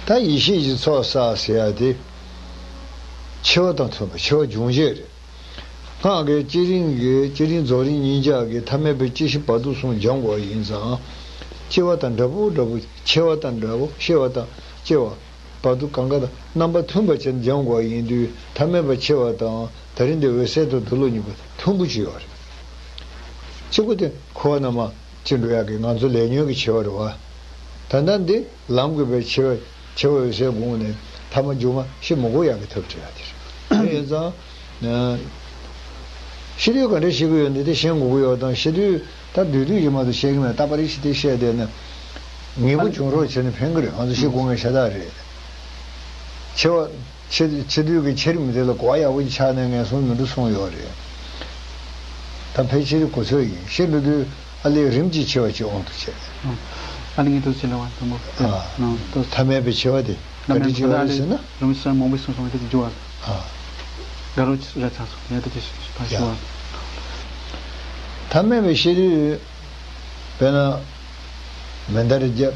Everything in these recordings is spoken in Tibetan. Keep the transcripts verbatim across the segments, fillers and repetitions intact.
ད་ཡེ་ཤེས་ཀྱི་ཚོགས་བསགས་ཟེར་ཡ་དེ། འཆི་བ་དང་མཐུན་པ། འཆི་བ་འབྱུང་བྱེད་རེད། སྔགས་ཀྱི་བསྐྱེད་རིམ་གྱི་བསྐྱེད་རིམ་རྫོགས་རིམ་གཉིས་ཆར་གྱི་ཐ་མལ་པའི་སྐྱེ་ཤི་བར་དོ་གསུམ་སྦྱང་དགོས་ཡིན་ཙང་། སྐྱེ་བ་དང་འདྲ་པོ་འདྲ་པོ། འཆི་བ་དང་འདྲ་པོ། ཤི་བ་དང་སྐྱེ་བ་བར་དོ་གང་ག་དང་རྣམ་པ་མཐུན་པ་བྱས་ནས་སྦྱང་དགོས་ཡིན་དུས། ཐ་མལ་པ་འཆི་བ་དང་ད་རིང་འདི་འོད་གསལ་དང་དུག་ལོག་གཉིས་པོ་མཐུན་པོ་ཅིག་ཡོད་རེད། གཅིག་པོ་དེ་འཁོར་བ་ནང་མ་ཅི་འགྲོ་ཡག་གི་ང་ཚོ་ལས་ཉོན་གྱི་འཆི་བ་རེད་བ། ད་ལྟ་འདི་ལམ་དགོས་པའི་འཆི་བ། འཆི་བ་འོད་གསལ་དགོངས་ནས་ཐ་མ་མཇུག་མ་ཤི་མི་དགོས་ཡག་གི་ཐབས་བྲལ་ཡག་དེ་རེད། དེ་ཡིན་ཙང་། ཤི་དུས་ག་འདྲ་ཤི་གི་ཡོད་འདི་དེ་ཤེས་དགོས་ཀྱི་ཡོད་དང་། ཤི་དུས་ད་སྡོད་དུས་ཀྱི་མ་གཏོགས་ཤེས་ཀྱི་མེད། རྟག་པར་ཤི་དེ་ཤེས་བསྡད་ན། ངེས་པོ་བྱུང་རོགས་བྱས་ནས་ཕན་གི་རེད། ང་ཚོ་ཤི་དགོས་ངེས་ཤ་སྟག་རེད། འཆི་བ། འཆི་འཆི་དུས་ཀྱི་འཆི་རིམ་དེ་ལ་གོ་བ་ཡག་པོ་ཅིག་ཆགས་ནས་ངན་སོང་མི་འགྲོ་གསུངས་ཡོད་རེད། ད་ཕལ་ཆེར་གོ་ཚོད་ཡིན། ཤི་འགྲོ་དུས་ཨ་ལས་རིམ་གྱིས་འཆི་བ་ཅིག་དབང་དུ་བྱས། ཨ་ལས་ངན་དུ་འཆི་ལ་བ་དང་པོ། ཨ། ནང་དུ། ཐ་མལ་པའི་འཆི་བ་དེ་ག་རེ་འཆི་བ་རེད་ཟེར་ན། རིམ་གྱིས་མང་པོ་གསུངས་སོང་བ་དེ་འཇུ་བ། ཨ། དགའ་རོགས་ར་ཚ་སོང་ཡ་དེ་དེ་ཞིག་ཕར་ཞུ་བ། ཐ་མལ་པའི་ཤི་དུས། དཔེར་ན། མེ་མདའ་རེ་བརྒྱབ།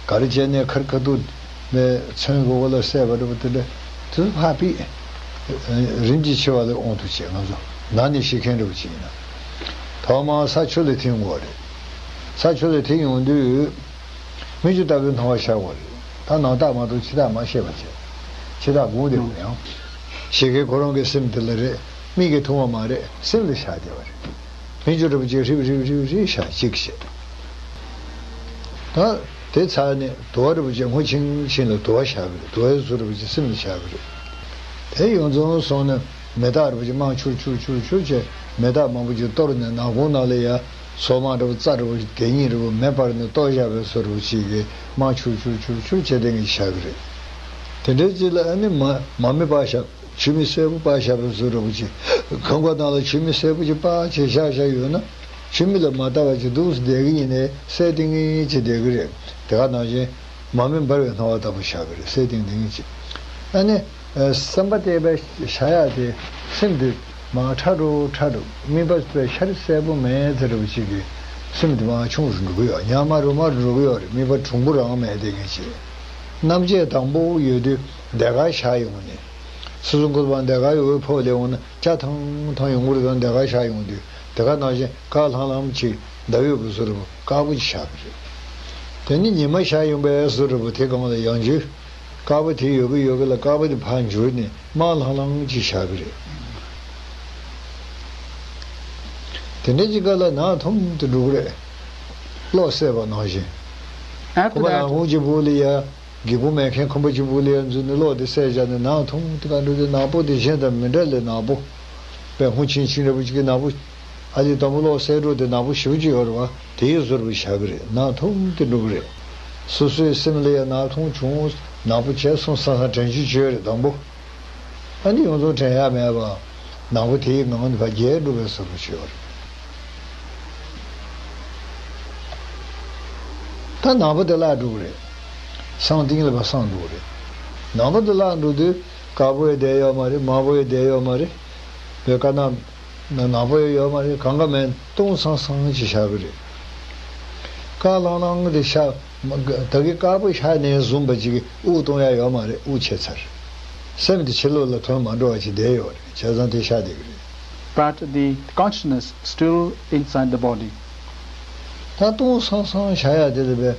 ག་རེ་བྱས་ནས་ཁར་ཁ་ཐུག་ནས་མཚོན་གྱི་འོག་ལ་བསད་པ་འདྲ་པོ་དེ་འདྲ་དུས་ཕར་ཕུད། རིམ་གྱིས་འཆི་བ་ལ་དབང་དུ་བྱས། ང་ཚོ་ནང་ནས་ཤི་མཁན་འདྲ་པོ་ཅིག་ཡིན་ན། ཐོག་མར་ས་ཆུ་ལ་ཐིམ་དགོས་རེད། ས་ཆུ་ལ་ཐིམ་ཡོང་དུས། སྨིག་རྒྱུ་ལྟ་བུའི་སྣང་བ་ཤར་དགོས་རེད། ད་ནང་རྟགས་མ་གཏོགས་ཕྱི་རྟགས་མ་ཤེས་པ་བྱས། ཕྱི་རྟགས་དགོངས་བསྡད་པ་ཡང་། ཤི་མཁན་ཁོ་རང་གི་སེམས་དེ་ལ་རེད། མིག་གིས་མཐོང་བ་མ་རེད། སེམས་ལ་ཤར་བསྡད་པ་རེད། སྨིག་རྒྱུ་འདྲ་པོ་ཅིག་ཧྲིབ་ཧྲིབ་ཧྲིབ་ཧྲིབ་ཤར་གཅིག་བྱས། ད་དེ་ཚར་ནས་དུ་བ་འདྲ་པོ་ཅིག་སྔོ་ཤིང་ཤིང་ལ་དུ་བ་ཤར་གི་རེད། དུ་བའི་གཟུགས་འདྲ་པོ་ཅིག་སེམས་ལ་ཤར་གི་རེད། དེ་ཡོངས་རྫོགས་སོང་ནས་མེ་སྟག་འདྲ་པོ་ཅིག་དམར་ཕྱུར་ཕྱུར་ཕྱུར་ཕྱུར་བྱས། མེ་སྟག་མང་པོ་ཅིག་གཏོར་ནས་ནག་ཁུང་ནང་ལ་ཡ་སོག་མ་འདྲ་པོ་རྩྭ་འདྲ་པོ་ཅིག་གད་སྙིགས་འདྲ་པོ་མེ་སྤར་ནས་གཏོར་བཞག་པའི་བཟོ་འདྲ་པོ་ཅིག་གིས་དམར་ཕྱུར་ཕྱུར་ཕྱུར་ཕྱུར་བྱས་དེ་ངས་ཤར་གི་རེད། དེ་འདྲའི་ཅིག་ལ་ཨ་ནི་མ་མ་མེ་སྤར་བཞག་ཆུ་མིག་སེར་པོ་སྤར་བཞག་པའི་བཟོ་འདྲ་པོ་ཅིག་ཁང་པ་ནང་ལ་ཆུ་མིག་སེར་པོ་ཅིག་སྤར་བྱས་བཞག་བཞག་ཡོད་ན། ཆུ་མིག་ལ་མ་ལྟ་བ་ཅིག་འདུག་སེ་བསྡད་ཀྱི་ཡིན་ནའི་གསལ་ཏིང་ངེ་ཅིག་བསྡད་ཀྱི་རེད། དེ་ག་ནང་བཞིན་མ་མེ་འབར་བའི་སྣང་བ་ལྟ་བུ་ཤར་གྱི་རེད། གསལ་ཏིང་ཏིང་ཅིག་ཨ་ནི། བསམ་པ་གཏད་པའི་བྱ་ཡག་དེ་སེམས་དེ་མར་ཕྲ་རུ་ཕྲ་རུ། དམིགས་པ་པའི་ཤ་རི་སེར་པོ་མེ་འདྲ་པོ་ཅིག་གིས་སེམས་དེ་མར་ཆུང་རུ་འགྲོ་གི་ཡོད། ཉག་མ་རུ་མ་རུ་འགྲོ་གི་ཡོད་རེད། དམིགས་པ་གྲུང་པོ་རང་མེད་དེ་ངེས་ཅིག་རྣམ་བཅད་དང་པོ་ཡོད་དུས་ཟློས་གར་ཤར་ཡོང་ནས། སོ་སོ་སྐུ་པར་ཟློས་གར་ཡོད་ཕོག་ལས་འོང་ན་སྐྱ་ཐང་ཐང་ཡོང་གི་རེད། དང་ཟློས་གར་ཤར་ཡོང་དུས་དེ་ག་ནང་བཞིན་དཀར་ལྷང་ལྷང་ཅིག་ཟླ་འོད་པོ་བཟོ་འདྲ་པོ་དཀར་པོ་ཅིག་ཤར་གི་རེད། དེ་ནི་ཉི་མ་ཤར་ཡོང་པའི་བཟོ་འདྲ་པོ་དེ་སྒང་ལ་ཡང་འཇུ། དཀར་པོ་དེ་ཡོད་གི་ཡོད་གི་ལ་དཀར་པོ་དེ་ཕར་འགྱུར་ནས་དམར་ལྷང་ལྷང་ཅིག་ཤར་གི་རེད། དེ་འདྲ་ཅིག་ག་ལ་ནག་འཐོམ་དུ་འགྲོ་གི་རེད། གློག་བསད་པ་ནང་བཞིན། After ཁོ་པ་that, ནག་ཁུང་གཅིག་པུ་ལ་ཡ། སྒྱེད་པུ་མེད་མཁན་ཁང་པ་གཅིག་པུ་ལ་ཡ་འཛུལ་ནས་གློག་དེ་བསད་བཞག་ནས་ནག་འཐོམ་དུ་ག་འགྲོ་དུས་ནག་པོ་དེ་གཞན་དང་མི་འདྲ་ལས་ནག་པོ། དཔེ་སྔོ་ཆིང་ཆིང་འདྲ་པོ་ཅིག་གི་ནག་པོ། ཨ་ལི་དང་པོ་གློག་བསད་འགྲོ་དེ་ནག་པོ་ཞེ་པོ་ཅིག་ཡོད་རེད་བ། དེའི་བཟོ་འདྲ་པོ་ཤར་གི་རེད། ནག་འཐོམ་དུ་འགྲོ་གི་རེད། སོ་སོའི་སེམས་ལ་ཡ་ནག་འཐོམ་བྱུང་། ནག་པོ་བྱས་སོང་བསམ་བསམ་དྲན་རྒྱུ་ཅིག་ཡོད་རེད་དང་པོ། ཨ་ནི་ཡོངས་རྫོགས་དྲན་ཡ་མེད་པ། ནག་པོ་དེའི་ངང་ནས་ཕར་རྒྱས་འགྲོ་བའི་བཟོ་འདྲ་ཅིག་ཡོད་རེད། ད་ནག་པོ་དེ་བརླག་འགྲོ་གི་རེད། སང་ཏིང་ལ་ཕར་སངས་འགྲོ་གི་རེད། ནག་པོ་དེ་བརླག་འགྲོ་དུས་དཀར་པོ་ཡང་བསྡད་ཡོད་མ་རེད། དམར་པོ་ཡང་བསྡད་ཡོད་མ་རེད། བོད་ཀ་ན། ནག་པོ་ཡང་ཡོད་མ་རེད། གང་ག་མེད། སྟོང་སང་སང་ཅིག་ཤར་གི་རེད། དཀར་ལྷང་ལྷང་དེ་ཤར། ད་གིན་དཀར་པོ་ཤར་ནས་བཟུང་བ་ཅིག་གིས་དབུགས་གཏོང་ཡ་ཡོད་མ་རེད། དབུགས་ཆད་ཚར། སེམས་དེ་ཕྱི་ལོགས་ལ་ཐོན་མ་འགྲོ་བ་ཅིག་བསྡད་ཡོད་རེད། བྱས་ཙང་དེ་ཤར་བསྡད་ཀྱི་རེད། But the consciousness still inside the body. ད་སྟོང་སང་སང་ཤར་ཡ་དེ་ལ་བས།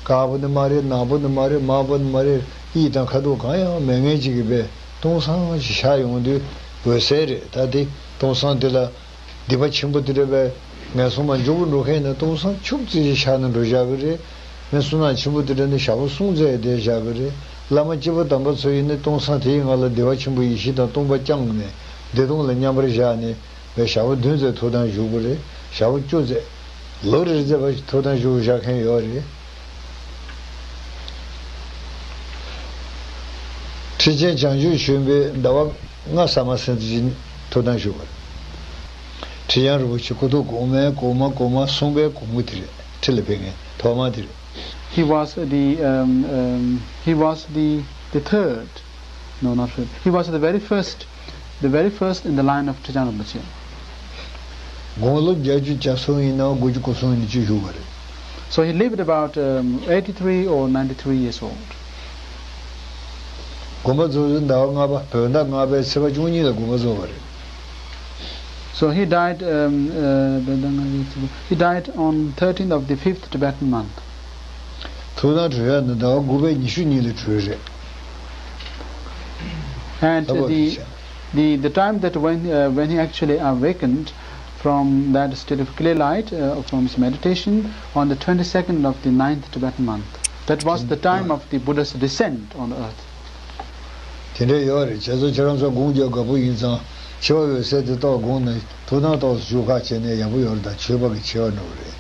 དཀར་པོ་ནི་མ་རེད། ནག་པོ་ནི་མ་རེད། དམར་པོ་ནི་མ་རེད། གཡས་དང་ཁ་ཐུག་གང་ཡང་མེད་མཁན་ཅིག་གི་བས། སྟོང་སང་ཅིག་ཤར་ཡོང་དུས་འོད་གསལ་རེད། ད་དེ་སྟོང་སང་དེ་ལ། སྡིག་པ་ཆེན་པོ་དེ་འདྲ་བས། ངན་སོང་མ་མགྱོགས་པོ་འགྲོ་མཁན་ནི་སྟོང་སང་ཕྱུག་ཙམ་ཞིག་ཤར་ནས་འགྲོ་བཞག་གི་རེད། ངན་སོང་ནག་ཆེན་པོ་དེ་འདྲ་ནི་ཞག་པོ་གསུམ་ཙམ་བསྡད་བཞག་གི་རེད། བླ་མ་སྐྱེས་བུ་དམ་པ་ཚོ་ཡིན་ནི་སྟོང་སང་དེའི་ངང་ལ་བདེ་བ་ཆེན་པོ་ཡེ་ཤེས་དང་སྟོང་པ་བསྐྱངས་ནས་བདེ་སྟོང་ལ་མཉམ་པར་བཞག་ནས་བས། ཞག་པོ་བདུན་ཙམ་ཐུགས་དམ་བཞུགས་ཀྱི་རེད། ཞག་པོ་བཅུ་ཙམ། ལོ་རེ་རེ་ཙམ་བ་ཐུགས་དམ་བཞུགས་བཞག་མཁན་ཡོད་རེད། ཁྲི་ཆེན་བྱང་ཆུབ་ཆོས་འཕེལ་ཟླ་བ་ལྔ་ས་མ་སེང་ཙམ་ཅིག་ཐུགས་དམ་བཞུགས་པ་རེད། ཁྲི་བྱང་རིན་པོ་ཆེ་སྐུ་ཐོག་གོང་མའི་གོང་མ་གོང་མ་གསུམ་པའི་གོང་མ་དེ་རེད། ཁྲི་ལ་ཕེབས་མཁན་ཐོག་མ་དེ་རེད། He was the, um, um, he was the, the third. No, not third. He was the very first, the very first in the line of Trijang Rinpoche. དགུང་ལོ་བརྒྱད་ཅུ་གྱ་གསུམ་ཡིན་ནའང་དགུ་བཅུ་གོ་གསུམ་ཡིན་ཅིག་བཞུགས་པ་རེད། So he lived about, um, eighty-three or ninety-three years old. དགོངས་པ་རྫོགས་ཟླ་བ་ལྔ་པ་བོད་ཟླ་ལྔ་པའི་ཚེས་པ་བཅུ་གཉིས་ལ་དགོངས་པ་རྫོགས་པ་རེད། So he died, um, uh, he died on thirteenth of the fifth Tibetan month. ཐུགས་དམ་གྲོལ་ཡག་ནི་ཟླ་བ་དགུ་པའི་ཉི་ཤུ་གཉིས་ལ་གྲོལ་རེད། And the, the, the time that when, uh, when he actually awakened from that state of clear light, uh, from his meditation on the twenty-second of the ninth Tibetan month, that was the time of the Buddha's descent on earth. དེ་འདྲ་ཡོད་རེད། བྱས་ཙང་ཁྱེད་རང་ཚོ་སྒོམ་རྒྱག་དགའ་པོ་ཡིན་ཙང་འཆི་བ་འོད་གསལ་དེ་རྟོགས་དགོངས་ན་ཐུགས་དམ་ཏོག་ཙམ་ཞུ་ཁ་བྱས་ནས་ཡག་པོ་ཡོད་རེད། ད་ཆོས་པ་གི་འཆི་བ་འགྲོ་གི་རེད།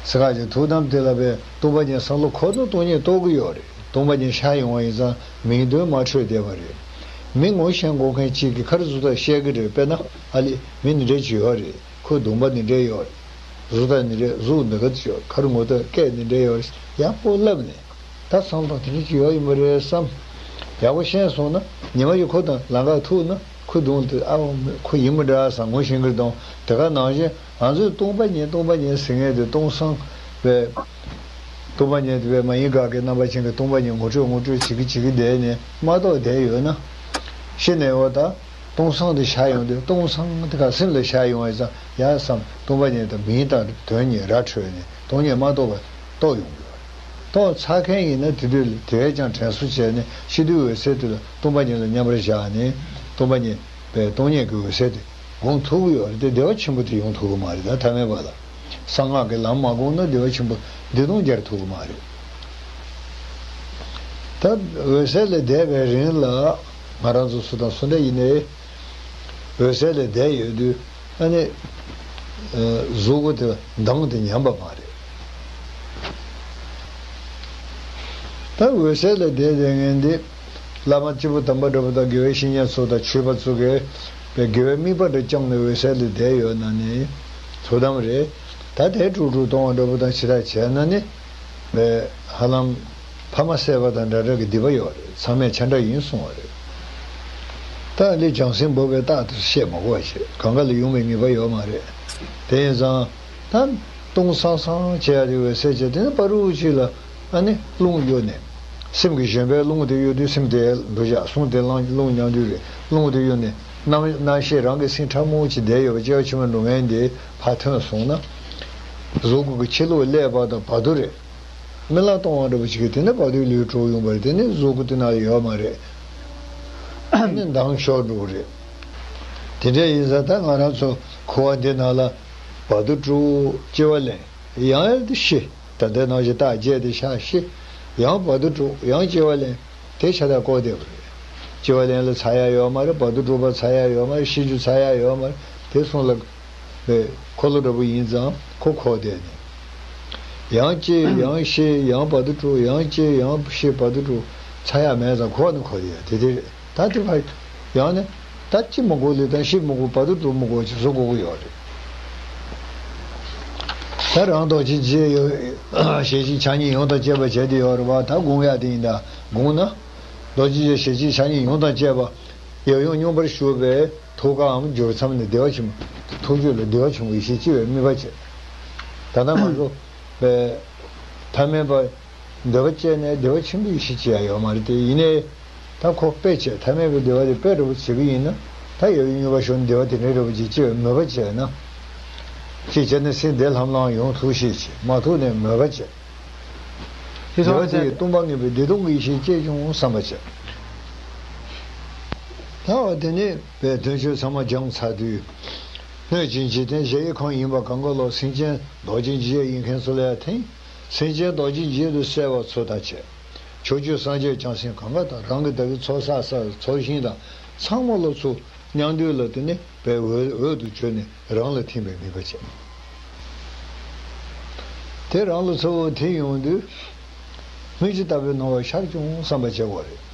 ས་ཁ་ཅིག་ཐུགས་དམ་དེ་ལ་བས་སྟོང་པ་ཉིད་བསམ་བློ་འཁོར་ན་སྟོང་ཉིད་རྟོགས་ཀྱི་ཡོད་རེད། སྟོང་པ་ཉིད་ཤར་ཡོང་བ་ཡིན་ཙང་མིང་དོན་མ་འཕྲོད་བསྡད་པ་རེད། མི་ངོ་ཤེས་དགོས་མཁན་གཅིག་གིས་ཁ་རི་གཟུགས་ཐག་བཤད་ཀྱི་རེད། དཔེར་ན་ཨ་ལེ་མི་འདི་འདྲ་ཅིག་ཡོད་རེད། ཁོའི་གདོང་པ་འདི་འདྲ་ཡོད་རེད། གཟུགས་ཐག་འདི་འདྲ་གཟུགས་འདི་ག་ཅིག་ཡོད། ཁ་རི་ངོ་ཐག་སྐད་འདི་འདྲ་ཡོད་རེད། ཡག་པོ་ལབ་ནས། ད་བསམ་བློ་དེ་འདྲ་ཅིག་ཡོད་ཡིན་པ་རེད་བསམ། ཡག་པོ་ཤེས་སོང་ན་ཉི་མ་ཞིག་ཁོ་དང་ལམ་ཁ་ཐུག་ན་ཁོའི་གདོང་དེ་ཨ་ཁོ་ཡིན་པ་འདྲ་བསམ་ངོ་ཤེས་ཀྱི་རེད། དེ་ག་ནང་བཞིན་ང་ཚོས་སྟོང་པ་ཉིད་སྟོང་པ་ཉིད་ཟེར་མཁན་དེ་སྟོང་སང་བས། སྟོང་པ་ཉིད་དེ་བས་མ་ཡིན་དགག་གི་རྣམ་པ་ཅན་གྱི་སྟོང་པ་ཉིད་ངོ་སྤྲོད་ངོ་སྤྲོད་བྱེད་ཀྱི་བྱེད་ཀྱི་བསྡད་ནས་མ་རྟོགས་བསྡད་ཡོད་ན། ཤི་ནས་འོ་ད་སྟོང་སང་དེ་ཤར་ཡོང་དུས་སྟོང་སང་དེ་ག་སེམས་ལ་ཤར་ཡོང་བ་ཡིན་ཙང་ཡ་བསམ། སྟོང་པ་ཉིད་དང་མིང་དང་དོན་གཉིས་ར་འཕྲོད་ནས་སྟོང་ཉིད་མ་རྟོགས་པ་རྟོགས་ཡོང་གི་ཡོད་རེད། རྟོགས་ཚར་མཁན་ཡིན་ན་དེ་དུས་དེ་བས་ཀྱང་དྲན་གསོ་བྱས་ནས་ཤི་དུས་འོད་གསལ་དེ་ལ་སྟོང་པ་ཉིད་ལ་མཉམ་པར་བཞག་ནས་སྟོང་པ་ཉིད་པའི་སྟོང་ཉིད་ཀྱི་འོད་གསལ་དེ་སྒོམ་ཐུབ་ཀྱི་ཡོད་རེད་དེ། བདེ་བ་ཆེན་པོ་དེ་ཡོང་ཐུབ་ཀྱི་མ་རེད། ད་ཐ་མལ་པ་ལ་གསང་སྔགས་ཀྱི་ལམ་མ་བསྒོམས་ན་བདེ་བ་ཆེན་པོ་འདི་སྟོང་རྒྱལ་ཐུབ་ཀྱི་མ་རེད། ད་འོད་གསལ་ལས་འདས་པའི་རིང་ལ་ང་རང་ཚོ་སུ་དང་སུ་འདྲ་ཡིན་ནའི་འོད་གསལ་ལས་འདས་ཡོད་དུས་ཨ་ནི་གཟུགས་པོ་དེ་མདངས་དེ་ཉམས་པ་མ་རེད། ད་འོད་གསལ་ལས་འདས་དེ་ངན་འདི་བླ་མ་སྐྱེས་བུ་དམ་པ་འདྲ་པོ་དང་དགེ་བའི་བཤེས་གཉེན་ཚོ་དང་ཆོས་པ་ཚོ་གིས་པའི་དགེ་བའི་དམིགས་པ་འདྲ་བཅངས་ནས་འོད་གསལ་ལས་འདས་ཡོད་ན་ནི་ཐུགས་དམ་རེད། ད་དེ་དཀྲུག་དཀྲུག་གཏོང་བ་འདྲ་པོ་དང་ཇི་ལྟར་བྱས་ན་ནི་པའི་ཧ་ལམ་ཕ་མ་བསད་པ་དང་འདྲ་འདྲ་གི་སྡིག་པ་ཡོད་རེད། ཚང་མས་ཆ་འདྲ་ཡིན་གསུང་བ་རེད། ད་འདི་བྱང་སེམས་འབོག་པའི་རྟགས་དེ་བཤད་མ་དགོས་པ་བྱས་གང་ག་ལ་ཡོང་བའི་ངེས་པ་ཡོད་མ་རེད། དེ་ཡིན་ཙང་ད་སྟོང་སང་སང་བྱས་ཡ་དེ་འོད་གསལ་བྱས་དེ་ནི་བར་དུ་ཅིག་ལ་ཨ་ནི་རླུང་གཡོ་ནས་སེམས་ཀྱི་བཞོན་པའི་རླུང་དེ་གཡོ་དུས་སེམས་དེ་འགྲོ་བཞག་གསུང་དེ་རླུང་མཉམ་དུ་རེད། རླུང་དེ་གཡོ་ནས་རྣམ་རྣམ་ཤེས་རང་གི་སེམས་ཕྲ་མོ་ཅིག་བསྡད་ཡོད་པ་སྐྱེ་བ་ཕྱི་མ་འགྲོ་མཁན་དེ་ཕར་ཐོན་སོང་ན། གཟུགས་སྐུ་གི་ཕྱི་ལོགས་ཀླད་པ་དང་བར་དོ་རེད། རྨི་ལམ་སྟོང་བ་འདྲ་པོ་ཞིག་གིས་དེ་ནས་བར་དོའི་ལུས་གྲོལ་ཡོང་བ་རེད། དེ་ནས་གཟུགས་སྐུ་དེ་ན་ཡོད་མ་རེད། ཨ་ནི་མདངས་ཤོར་འགྲོ་གི་རེད། དེ་འདྲ་ཡིན་ཙང་ད་ང་རང་ཚོ་འཁོར་བ་འདི་ནང་ལ་བར་དོ་དཀྲུག་སྐྱེ་བ་ལེན། ཡང་ཡང་དུ་ཤི། ད་ལྟའི་ནང་བཞིན་རྟགས་བརྒྱད་དེ་ཤར་ཤི། ཡང་བར་དོ་དཀྲུག་ཡང་སྐྱེ་བ་ལེན། དེ་ཤ་སྟག་བཀོག་བསྡད་པ་རེད། སྐྱེ་བ་ལེན་ལ་ཚར་ཡ་ཡོད་མ་རེད། བར་དོ་དཀྲུག་པ་ཚར་ཡ་ཡོད་མ་རེད། ཤི་རྒྱུ་ཚར་ཡ་ཡོད་མ་རེད། དེ་སོང་ལ་པའི་འཁོར་ལོ་འདྲ་པོ་ཡིན་ཙང་ཁོ་འཁོར་བསྡད་ནས། ཡང་སྐྱེ་ཡང་ཤི་ཡང་བར་དོ་དཀྲུག་ཡང་སྐྱེ་ཡང་ཤི་བར་དོ་དཀྲུག་ཚར་ཡ་མེད་ཙང་ཁོ་ནི་འཁོར་བསྡད་ཡ་དེ་དེ་རེད། ད་དེ་ཕར་ཡང་ནི་ད་སྐྱེ་མི་དགོས་ལས་དང་ཤི་མི་དགོས། བར་དོ་དཀྲུག་མི་དགོས་ཅེས་བཟོ་དགོས་ཀྱི་ཡོད་རེད། ད་རང་རྡོ་རྗེ་འཇིགས་ཡོད་ཞལ་གཅིག་ཕྱག་གཉིས་ཡང་དག་བཅས་པ་བྱས་ཏེ་ཡོད་རེད་བ། ད་དགོངས་ཡ་དེ་ཡིན། ད་དགོངས་ན་རྡོ་རྗེ་འཇིགས་ཞལ་གཅིག་ཕྱག་གཉིས་ཡང་དག་བཅས་པ་ཡབ་ཡུམ་མཉམ་པར་བཞུགས་པའི་ཐུགས་ཀའམ་སྦྱོར་མཚམས་ནས་བདེ་བ་ཆེན་པོ་ཐུགས་རྒྱུད་ལ་བདེ་བ་ཆེན་པོ་ཡེ་ཤེས་སྐྱེ་བའི་དམིགས་པ་བྱས། ད་ལྟ་ང་ཚོ་པའི་ཐ་མལ་པ་འདོད་པ་སྐྱེས་ནས་བདེ་བ་ཆེན་པོ་ཡེ་ཤེས་སྐྱེ་ཡ་ཡོད་མ་རེད་དེ། ཡིན་ནའི་ད་ཁོ་དཔེ་བྱས་ཐ་མལ་པའི་བདེ་བ་དེ་དཔེ་འདྲ་པོ་བྱེད་ཀྱི་ཡིན་ན་ད་ཡབ་ཡུམ་མཉམ་པར་བཞུགས་ནས་བདེ་བ་དེ་འདྲའི་འདྲ་པོ་ཅིག་སྐྱེ་བའི་མོས་པ་བྱས་ན། ཅིག་བྱས་ན་སེམས་བདེ་ལྷང་ལྷང་ཡོང་ཐུབ་ཤེས་བྱས་མ་ཐུབ་ནས་མོས་པ་བྱས། བདེ་བ་དེ་ཡི་སྟོང་པ་ངེས་པའི་བདེ་སྟོང་གི་ཡེ་ཤེས་སྐྱེས་བྱུང་བསམ་པ་བྱས། ད་བ་དེ་ནས་པའི་དོན་ཆོས་ཚང་མ་སྦྱངས་ཚར་དུས། སྣོད་ཀྱི་འཇིག་རྟེན་གཞལ་ཡས་ཁང་ཡིན་པ་གང་ག་ལོ་སེམས་ཅན་རྡོ་རྗེ་འཇིགས་ཡས་ཡིན་མཁན་ཚོ་ལ་ཡང་ཐིམ། སེམས་ཅན་རྡོ་རྗེ་འཇིགས་སུ་བསལ་བ་ཚོ་དང་བཅས། ཕྱོགས་བཅུའི་སངས་རྒྱས་བྱང་སེམས་གང་ག་དང་རང་གི་བདག་གི་ཚོགས་བསགས་བསགས་ཚོགས་ཞིང་དང་ཚང་མ་ལོ་ཚོ་མཉམ་འདུས་ལ་དེ་ནི་པའི་འོད་འོད་དུ་གྱུར་ནས་རང་ལ་ཐིམ་པའི་དམིགས་པ་བྱས། དེ་རང་ལ་གཙོ་བོ་དེ་ཡོང་དུས། སྨིག་རྒྱུ་ལྟ་བུའི་སྣང་བ་ཤར་བྱུང་བསམ་པ་བྱེད་དགོས་རེད།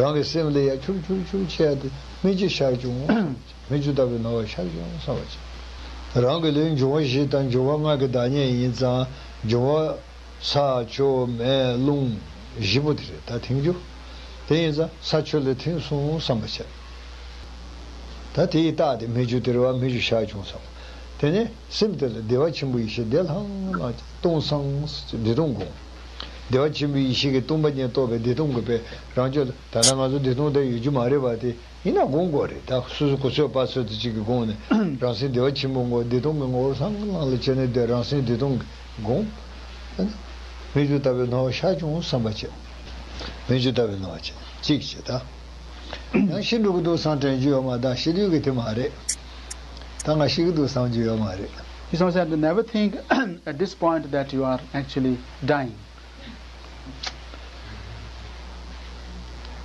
རང་གི་སེམས་ལ་ཡ་ཆུར་ཆུར་ཆུར་བྱས་ཏེ་སྨིག་རྒྱུ་ཤར་བྱུང་། སྨིག་རྒྱུ་ལྟ་བུའི་སྣང་བ་ཤར་བྱུང་བསམ་པ་བྱེད། རང་གི་ལུས་འབྱུང་བ་བཞི་དང་འབྱུང་བ་ལྔ་གི་བདག་ཉིད་ཡིན་ཙང་འབྱུང་བ་ས་ཆུ་མེ་རླུང་བཞི་པོ་དེ་རེད། ད་ཐིམ་རྒྱུ། དེ་ཡིན་ཙང་ས་ཆུ་ལ་ཐིམ་སོང་བསམ་པ་བྱེད། ད་དེ་ཡི་རྟགས་དེ་སྨིག་རྒྱུ་དེ་རེད་བ། སྨིག་རྒྱུ་ཤར་བྱུང་བསམ། དེ་ནས་སེམས་དེ་ལ་བདེ་བ་ཆེན་པོ་ཡེ་ཤེས་བདེ་ལྷང་ལྷང་སྟོང་སང་བདེ་སྟོང་སྒོམ། བདེ་བ་ཆེན་པོའི་ཡེ་ཤེས་ཀྱི་སྟོང་པ་ཉིད་རྟོགས་པའི་བདེ་སྟོང་གི་དཔེ་རང་རྒྱུད་ལ། ད་ལྟ་ང་ཚོ་བདེ་སྟོང་དེ་ཡོད་རྒྱུ་མ་རེད་པ། དེ་ཡིན་ན་སྒོམ་དགོས་རེད། ད་སོ་སོ་གོ་ཚོད་པ་ཚོད་དུ་གཅིག་གིས་སྒོམ་ནས་རང་སེམས་བདེ་བ་ཆེན་པོ་ངོ་། བདེ་སྟོང་གི་ངོ་བོ་སང་ལང་ལ་བྱས་ནས་དེ་རང་སེམས་བདེ་སྟོང་གི་སྒོམ། སྨིག་རྒྱུ་ལྟ་བུའི་སྣང་བ་ཤར་བྱུང་བསམ་པ་བྱེད། སྨིག་རྒྱུ་ལྟ་བུའི་སྣང་བ་བྱེད། གཅིག་བྱེད་ད། ཡང་ཤི་འགྲོ་གི་འདུག་བསམ་དྲན་རྒྱུ་ཡོད་མ། ད་ཤི་དུས་ཀྱི་དེ་མ་རེད། ད་ང་ཤི་གི་འདུག་བསམ་རྒྱུ་ཡོད་མ་རེད། He says that never think at this point that you are actually dying.